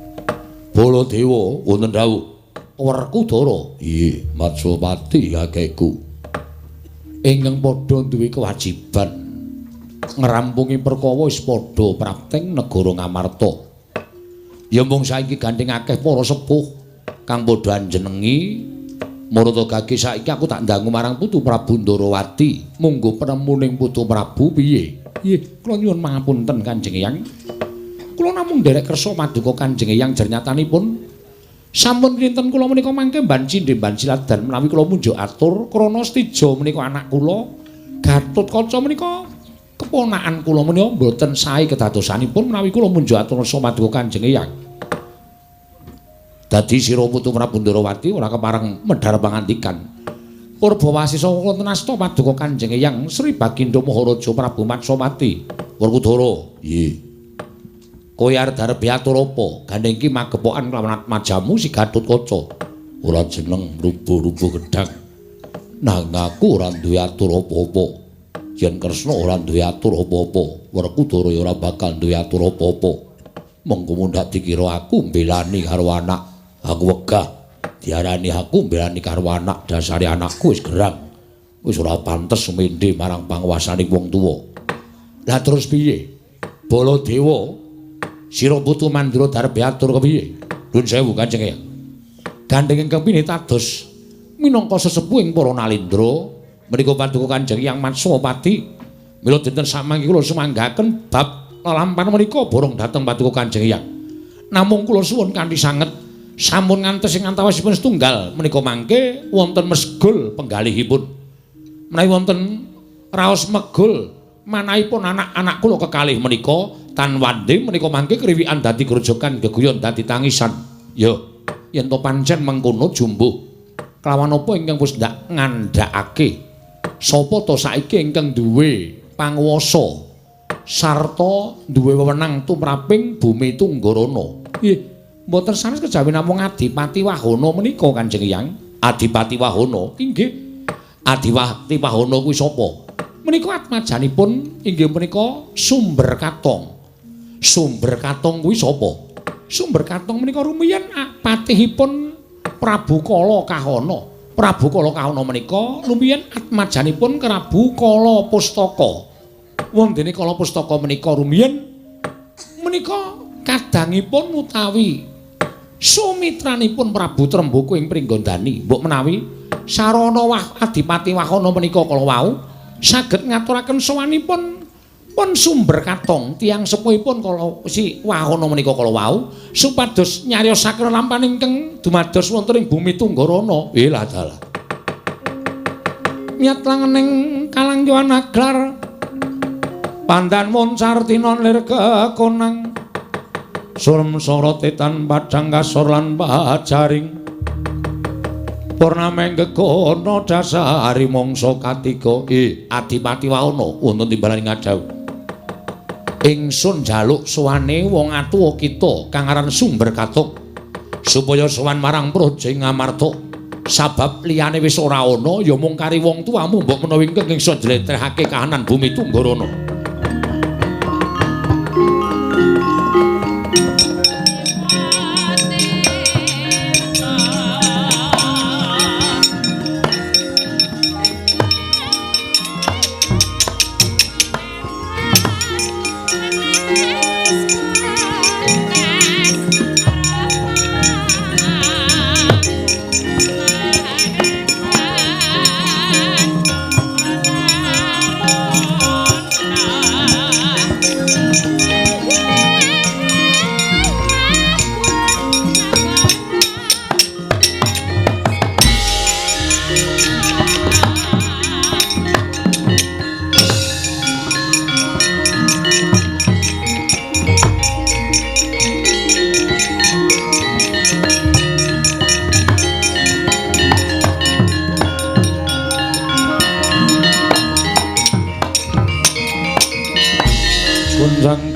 Baladewa wonten dawuh. Werkudara. Nggih, Matswapati kakekku. Ingkang padha duwe kewajiban ngrampungi perkara wis padha prapteng negara Ngamarta. Ya mung saiki gandeng akeh para sepuh kang padha anjenengi marata gage saiki aku tak ndangu marang Putu Prabu Ndarawati. Munggo penemuning Putu Prabu piye? Nggih, kula nyuwun pangapunten Kanjeng Eyang. Kula namung nderek kersa paduka Kanjeng Eyang jernyatanipun sampun kinten kula menika mangke mban cindhe mban siladan menawi kula munjuk atur krana Stija menika anak kula, Gatotkaca menika keponakan kula menika mboten sae kedadosanipun menawi kula munjuk atur kersa paduka Kanjeng Eyang. Dadi sira Putu Prabu Ndarawati ora kepareng medhar pangandikan. Purbawasisa wonten asta paduka Kanjeng Eyang Sri Bagindo Maharaja Prabu Matswapati. Werkudara, nggih. Kowe arep darep atur apa? Gandeng iki magepokan kelawan atmajamu si Gatotkaca. Ora jeneng rubuh-rubuh gedhang. Nang aku ora duwe atur apa-apa. Yen Kresna ora duwe atur apa-apa, Werkudara ya ora bakal duwe atur apa-apa. Monggo mundhak dikira aku mbelani karo anak. Aku wegah diarani aku mbelani karo anak, dasare anakku wis gerang. Wis ora pantes sumendhe marang panguwasane wong tuwa. Lah terus piye? Baladewa, sira Putu Mandura darep atur kepiye? Nuwun sewu Kanjeng Eyang. Gandeng ingkang pinitados minangka sesepuhing para nalendra menika paduka Kanjeng Eyang Matswapati. Mila dinten samangke kula sumanggaken bab lelampahan menika borong dhateng paduka Kanjeng Eyang. Namung kula suwun kanthi sanget sampun ngantos ing antawisipun setunggal menika mangke wonten mesgul penggalihipun. Menawi wonten raos megul manahipun anak-anak kula kekalih menika tan wande menika mangke kriwikan dadi grojogan geguyon dadi tangisan. Ya, yen to pancen mengkono jumbuh kelawan apa ingkang wis ndak ngandhakake? Sapa to saiki ingkang duwe panguwasa sarta duwe wewenang tumraping bumi Tunggarana? Nggih, mboten sanes kejawi namung Adipati Wahana menika Kanjeng Eyang. Adipati Wahana? Inggih. Adipati Wahana kuwi sapa? Menika atmajanipun inggih menika Sumber Katong. Sumber Katong kuwi sapa? Sumber Katong menika rumiyin patihipun Prabu Kala Kahana. Prabu Kala Kahana menika rumiyin atmajanipun Prabu Kala Pustaka. Wondene Kala Pustaka menika rumiyin menika kadangipun utawi sumitranipun Prabu Tremboko ing Pringgondani. Mbok menawi sarana Adipati Wahana menika kala wau saged ngaturaken sowanipun pun Sumber Katong tiyang sepuhipun kala si Wahana menika kala wau supados nyariosaken lelampahan ingkang dumados wonten ing bumi Tunggarana. Lah dalah. Nyat langening kalangguhan aglar pandan moncar tinon lir kekonang surem sorote tan padhang kasor lan pajaring purnameng gegono dasari mangsa katiga. Adipati Wahana wonten timbalan ing ngadhawuh. Ingsun njaluk sowane wong atuwa kita kang aran Sumber Katong supaya sowan marang praja ing Ngamarta. Sabab liyane wis ora ana ya mung kari wong tuamu mbok menawa ingkang iso njlentrehake kahanan bumi Tunggarana.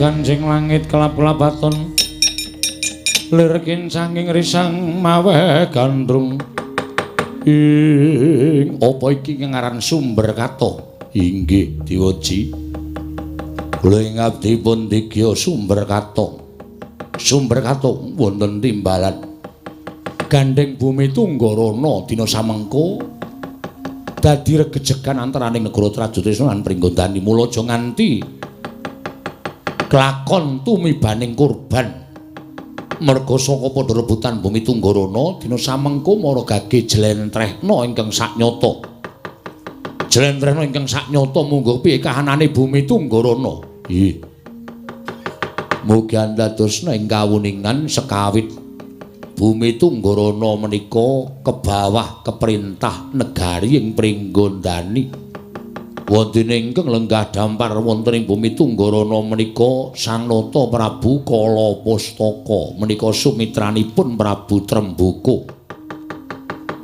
Ganjing langit kelap-kelapaton lir kincanging risang mawe gandrung. Ing apa iki ngaran Sumber Kato? Inggih Dewaji. Kula ing abdi pun digya Sumber Kato. Sumber katung wonten timbalan gandeng bumi Tunggarana dina samengko dadi regejegan antaraning negara Trajutrisna lan Pringgondani. Mula aja nganti kelakon tumibaning kurban merga saka padha rebutan bumi Tunggarana dina samengko mara gage jlentrehna ingkang saknyata. Jlentrehna ingkang saknyata mungguh piye kahanane bumi Tunggarana. Nggih. Mugi andadosna ing kawuningan sekawit bumi Tunggarana menika kebawah keperintah negari ing Pringgondani. Wonten ingkang lenggah dampar wonten ing bumi Tunggarana menika Sang Nata Prabu Kala Pustaka menika sumitranipun Prabu Tremboko.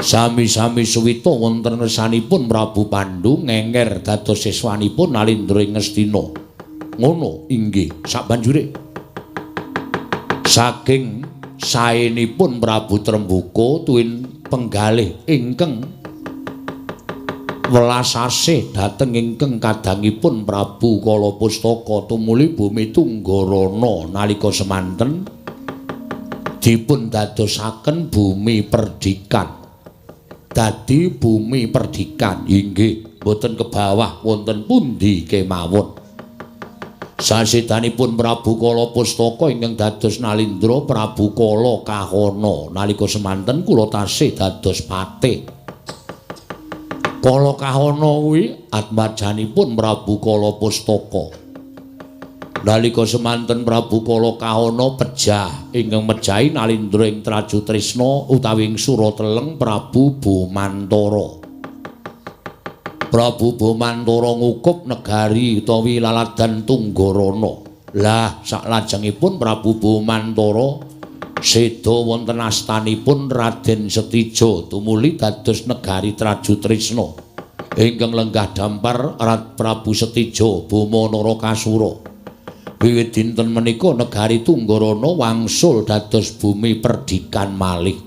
Sami-sami suwita wonten ngersanipun Prabu Pandu ngenger dados siswanipun Nalindra ing Ngastina. Ngono inggih sabanjure saking saenipun Prabu Tremboko tuwin penggalih ingkang welas asih dhateng ingkang kadangipun Prabu Kala Pustaka tumuli bumi Tunggarana nalika semanten dipun dadosaken bumi perdikan. Dadi bumi perdikan inggih boten kebawah wonten pundi kemawon. Sasedanipun Prabu Kala Pustaka ingkang dados Nalindra Prabu Kala Kahana nalika semanten kula tasih dados patih. Kala Kahana kuwi atmajanipun Prabu Kala Pustaka. Nalika semanten Prabu Kala Kahana pejah ingkang mejahi Nalindra ing Trajutrisna utawi ing Surateleng Prabu Bomantara. Prabu Bomantara ngukup negari utawi laladan Tunggarana. Lah saklajengipun Prabu Bomantara seda wonten astanipun Raden Setija tumuli dados negari Trajutrisna ingkang lenggah dampar Prabu Setija Boma Narakasura. Wiwit dinten menika negari Tunggarana wangsul dados bumi perdikan malih.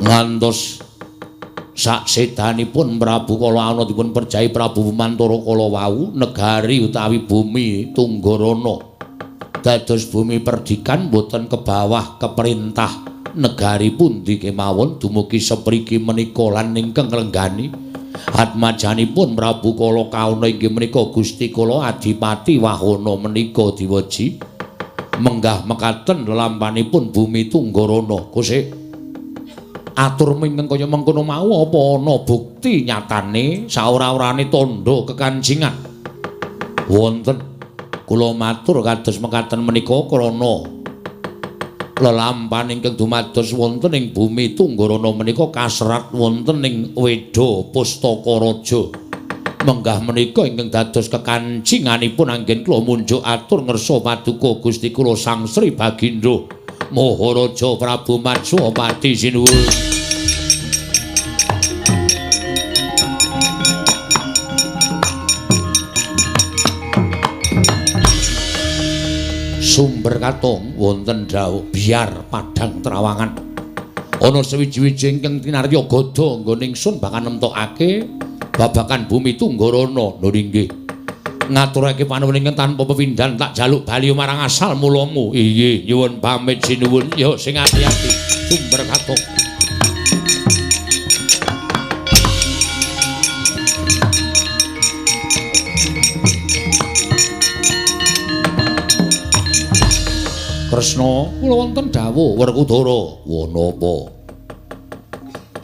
Ngantos saksedanipun Prabu Kala ana dipun perjahi Prabu Bomantara kala wau negari utawi bumi Tunggarana dados bumi perdikan boten kebawah keperintah negari pundi kemawon dumugi sepriki menika lan ingkang nglenggani atmajanipun Prabu Kala Kahana inggih menika Gusti Kala Adipati Wahana menika diweji menggah mekaten lelampanipun bumi Tunggarana. Gusti atur ingkang kaya mengkono mau apa ana bukti nyatane saora-orane tandha kekancingan? Wonten. Kula matur kados mekaten menika krana lelampan ingkang dumados wonten ing bumi Tunggarana menika kaserat wonten ing Weda Pustaka Raja. Menggah menika ingkang dados kekancinganipun anggen kula munjuk atur ngersa paduka Gusti kula Sang Sri Bagindo Maharaja Prabu Matswapati sinuwun. Sumber katung wonten dawuh biar padang trawangan. Ana sewiji-wiji ingkang tinarya gada nggone ingsun bakal nemtokake babagan bumi Tunggarana. Lho inggih. Ngaturake panuwun ingkang tanpa pepindhan tak jaluk bali marang asal mulamu. Inggih, nyuwun pamit sinuwun. Ya sing ati-ati. Sumber katung. Kresna, kula wonten dawuh Werkudara. Wanapa?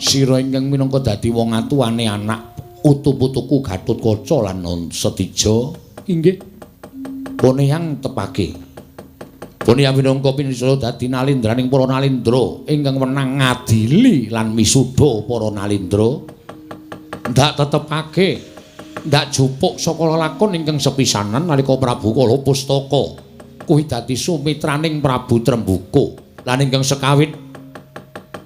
Sira ingkang minangka dadi wong atuwane anak utu-putuku Gatotkaca lan Setija inggih poneyang tepake. Poneyang minangka pinisaya dadi nalindraning para nalindra ingkang wenang ngadili lan misuda para nalindra. Ndak tetepake, ndak jupuk saka lelakon ingkang sepisanan nalika Prabu Kala Pustaka kuwi dadi sumitraning Prabu Tremboko lan ingkang sekawit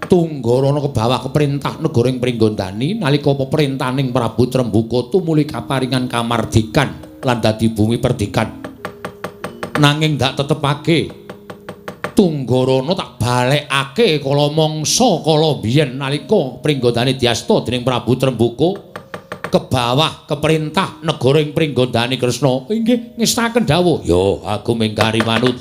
Tunggarana kebawah keperintah negara ing Pringgondani nalika peperintahaning Prabu Tremboko tumuli kaparingan kamardikan lan dadi bumi perdikan. Nanging ndak tetepake Tunggarana tak balekake kala mangsa kala biyen nalika Pringgondani diasta dening Prabu Tremboko kebawah keperintah negara ing Pringgondani. Kresna inggih ngestaken dawuh. Ya aku mingkari manut.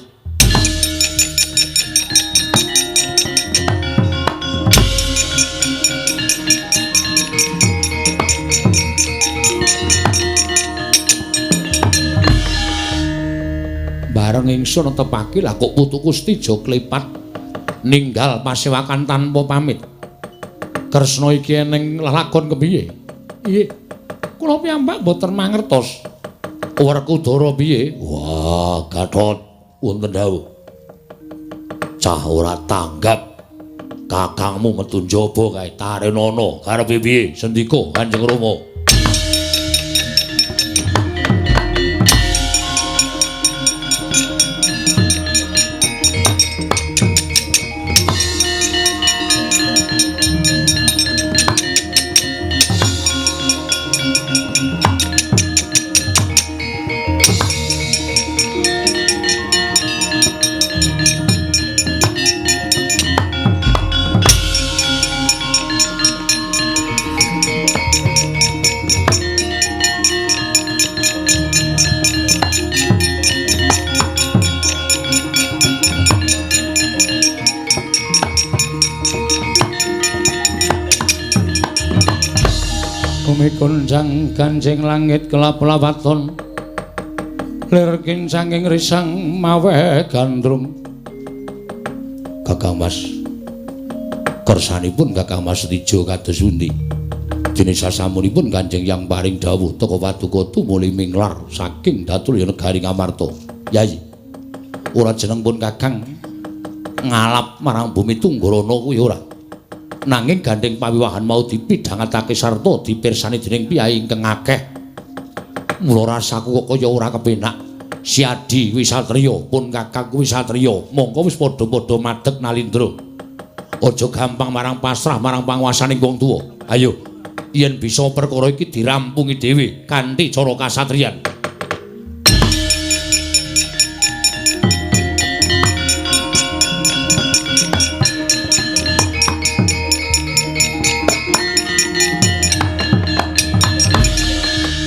Bareng ingsun netepake lah kok putuku Setija klepat ninggal pasewakan tanpa pamit. Kresna iki eneng lelakon kepiye? Piye? Kula piyambak mboten mangertos. Werkudara piye? Wah, Gatot wonten dawuh. Cah ora tanggap. Kakangmu metu njaba kae tarenana. Karepe piye? Sendika Kanjeng Rama. Gonjang ganjing langit kelap-lapaton lir kincanging risang mawe gandrung. Kakang Mas, kersanipun Kakang Mas Setija kados pundi? Dene sasampunipun Kanjeng Yang paring dawuh teka paduka tumuli minglar saking Datulya negari Ngamarta. Yayi, ora jeneng pun Kakang ngalap marang bumi Tunggarana kuwi ora. Nanging gandeng pawiwahan mau dipidhangatake sarta dipirsani dening piyai ingkang akeh. Mula rasaku kok kaya ora kepenak. Si Adi kuwi satriya, pun Kakang kuwi satriya, mongko wis padha-padha madeg nalindra. Aja gampang marang pasrah marang panguwasaning wong tuwa. Ayo, yen bisa perkara iki dirampungi dhewe kanthi cara kasatriyan.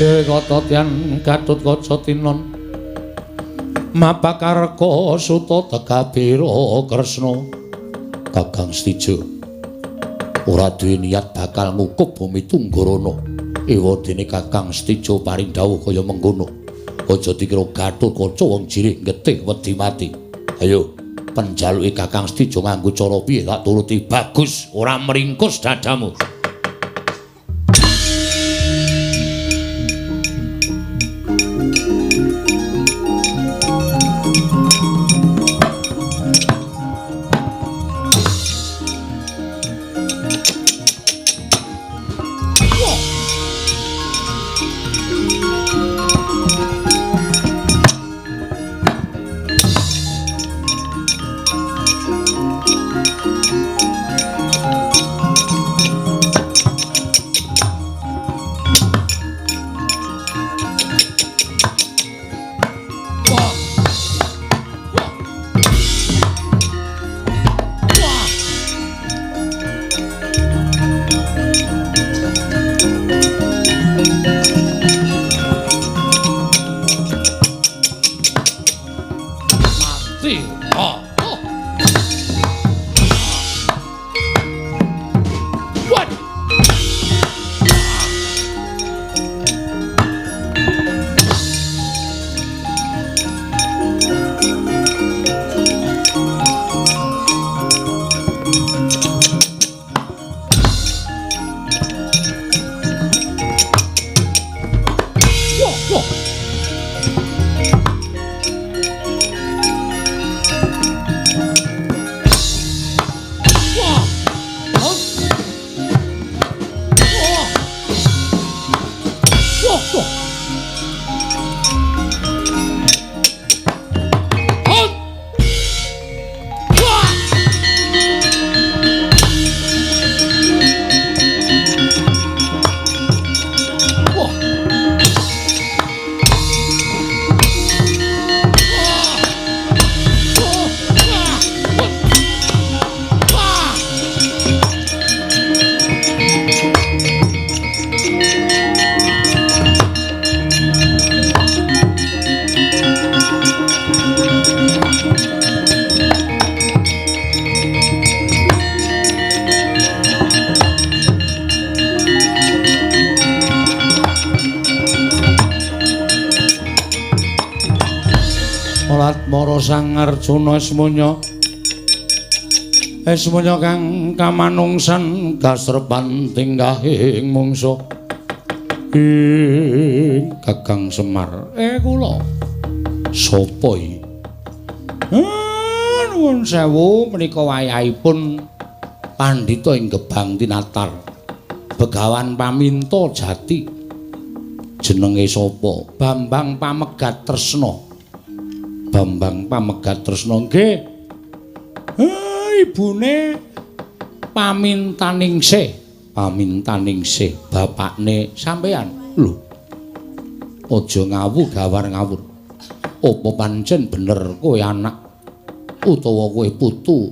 Kata tian Gatotkaca tinon mapakarka suta tegabira Kresna. Kakang Setija ora duwe niat bakal ngukup bumi Tunggarana. Ewadene Kakang Setija paring dawuh kaya mengkono. Aja dikira Gatotkaca wong jirih getih wedi mati. Ayo penjaluke Kakang Setija nganggo cara piye tak turuti. Bagus, ora meringkus dadamu. Sang Arjuna Esmunya Esmunya kang kamanungsan kasrepan tinggahing mungsuh ing Kakang Semar. Kula sapa iki? Nuwun sewu, menika wayahipun pandhita ing Gebang Tinatar Begawan Paminta Jati. Jenenge sapa? Bambang Pamegat Tresna. Bambang Pamegat Tresna nggih. Ibune Pamintaningsih, Pamintaningsih bapakne sampean. Lho. Aja ngawu gawar ngawur. Apa pancen bener kowe anak utawa kowe putu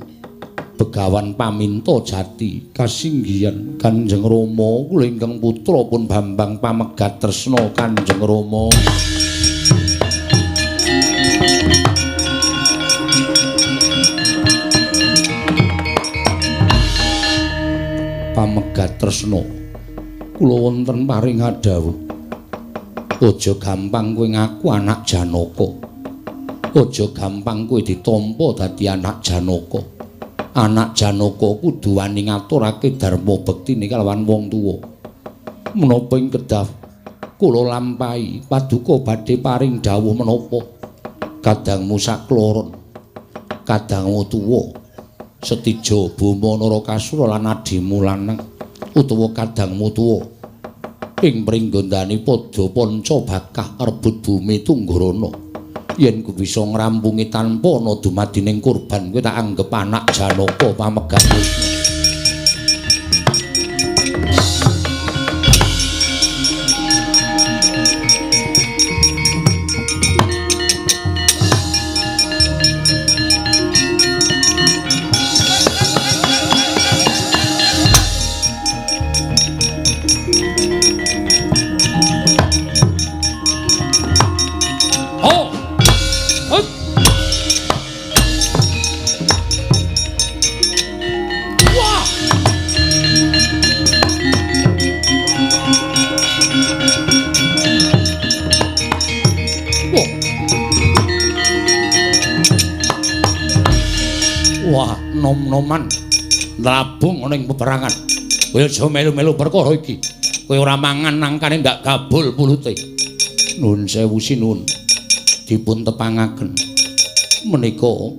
Begawan Paminta Jati? Kasinggihan Kanjeng Rama, kula ingkang putra pun Bambang Pamegat Tresna Kanjeng Rama. Pamegat Tresna, kula wonten paring dawuh. Aja gampang kowe ngaku anak Janaka. Aja gampang kowe ditampa dadi anak Janaka. Anak Janaka kudu wani ngaturake dharma bektine kalawan wong tuwa. Menapa ing kedah kula lampahi paduka badhe paring dawuh menapa? Kadangmu sakloron, kadangmu tuwa Setija Boma Narakasura lan adimu lanang utawa kadangmu tuwa ing pringgondani padha panca bakah rebut bumi Tunggarana. Yen ku bisa ngrampungi tanpa ana dumadining kurban, kowe tak anggep anak Janaka Pamegat Tresna. Wah, nom-noman nrabung ana ing peperangan. Kowe aja melu-melu perkara iki. Kowe ora mangan nangkane ndak gabul pulute. Nuwun sewu sinuwun. Dipun tepangaken. Menika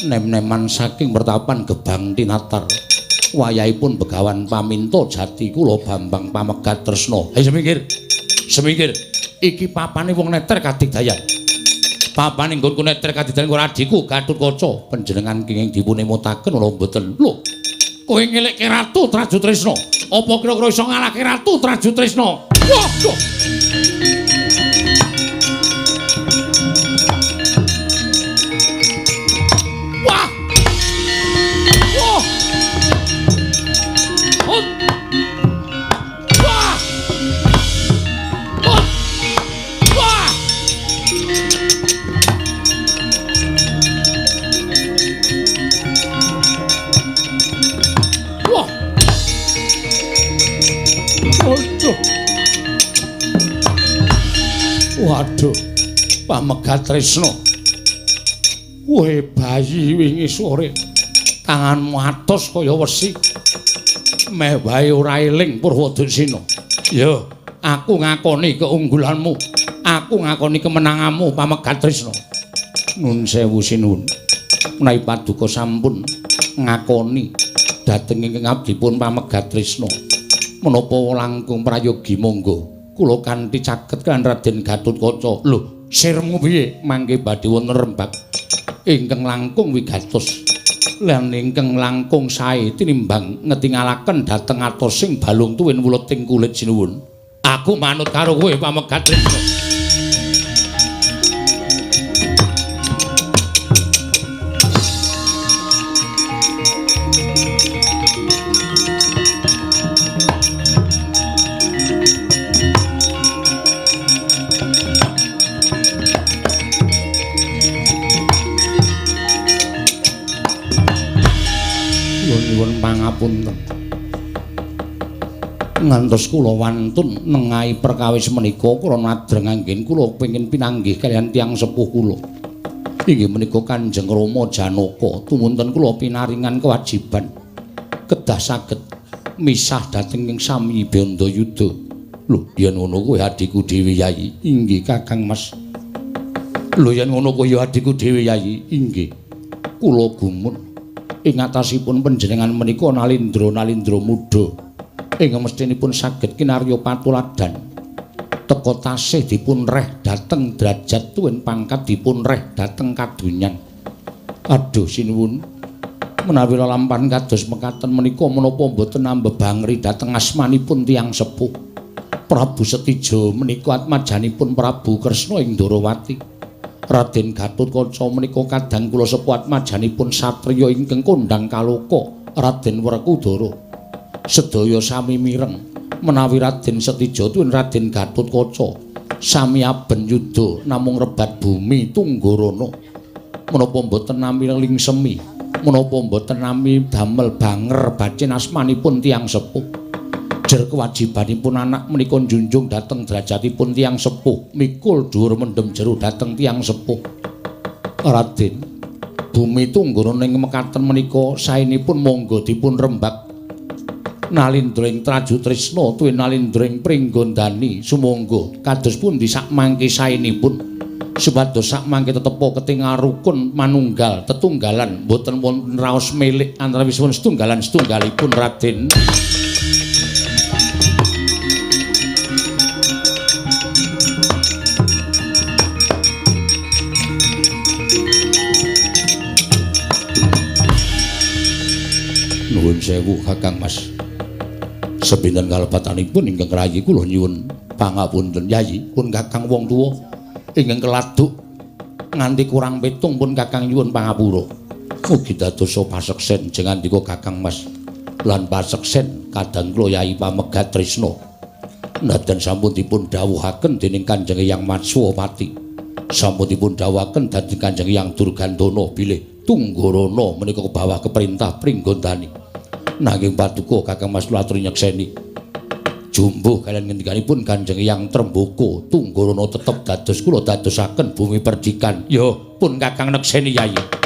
nem-neman saking pertapan Gebang Tinatar. Wayahipun Begawan Paminta Jati kula Bambang Pamegat Tresna. Hei semingkir. Semingkir. Iki papane wong neter kadigdayan. Papane nggonku neter kadigdayan karo adhiku Gatotkaca. Panjenengan kenging dipun emutaken ora mboten? Lho, kowe ngelekke Ratu Trajutrisna. Apa kira-kira iso ngalahke Ratu Trajutrisna? Waduh. Wah. Wah. Wah. Wah. Wah. Wah. Waduh. Waduh, Pamegat Tresna. Kowe bayi wingi sore tanganmu atos kaya wesi. Meh wae ora eling Purwoduksina. Ya, aku ngakoni keunggulanmu. Aku ngakoni kemenanganmu Pamegat Tresna. Nun sewu sinuwun. Menawi paduka sampun ngakoni dhateng ingkang abdipun Pamegat Tresna. Menapa langkung prayogi monggo kula kanthi caket kan Raden Gatotkaca. Lho, sirmu piye? Mangke badhe wonten rembag ingkang langkung wigatos lan ingkang langkung sae tinimbang ngetingalaken dhateng atosing balung tuwin wuleting kulit sinuwun. Aku manut karo kowe Pamegat Tresna. Nyuwun pangapunten. Ngantos kula wantun nengahi perkawis menika kula nadreng anggen kula pengin pinanggih kaliyan tiyang sepuh kula. Inggih menika Kanjeng Rama Janaka tumunten kula pinaringan kewajiban kedah saged misah dhateng ing sami Bandayuda. Lho, yen ngono kuwi adhiku dhewe Yayi. Inggih Kakang Mas. Lho yen ngono kuwi ya adhiku dhewe Yayi. Inggih. Kula gumun ing atasipun panjenengan menika nalindra-nalindra muda ing mestinipun saged kinarya patuladan. Teka tasih dipun reh dhateng derajat tuwin pangkat dipun reh dhateng kadonyan. Aduh sinuwun, menawi lelampahan kados mekaten menika menapa mboten ambebangri dhateng asmanipun tiyang sepuh. Prabu Setija menika atmajanipun Prabu Kresna ing Ndorowati. Raden Gatotkaca menika kadang kula sepuh atmajanipun satriya ingkang kondhang kaloka Raden Werkudara. Sedaya sami mireng menawi Raden Setija tuwin Raden Gatotkaca sami aben yuda namung rebat bumi Tunggarana. Menapa mboten nami lingsemi, menapa mboten nami damel banger bacin asmanipun tiyang sepuh. Jer kewajibanipun anak menika njunjung dhateng derajatipun tiyang sepuh, mikul dhuwur mendem jero dhateng tiyang sepuh. Raden, bumi Tunggarana ing mekaten menika saenipun monggo dipun rembak nalindra ing Traju Trisna tuwin nalindra ing Pringgondani sumangga kados pundi sakmangke saenipun supados sakmangke tetepa ketingal rukun manunggal tetunggalan mboten wonten raos milik antawisipun setunggalan setunggalipun Raden. Nuwun sewu Kakang Mas. Sepinten kalepatanipun ingkang rayi kula nyuwun pangapunten Yayi pun Kakang wong tuwa ingkang keladuk nganti kurang pitung pun Kakang nyuwun pangapura. Mugi dadosa paseksen jengandika Kakang Mas lan paseksen kadang kula Yayi pamegat tresna. Nadan sampun dipun dawuhaken dening Kanjeng Hyang Matswapati. Sampun dipun dawuhaken dhateng Kanjeng Hyang Durgandana bilih Tunggarana menika kebawah keperintah Pringgondani. Nanging paduka Kakang Mas kula aturi nyekseni jumbuh kalian ngendikanipun Kanjeng Hyang Trembaka Tunggarana tetep dados kula dadosaken bumi perdikan. Ya pun Kakang nekseni Yayi.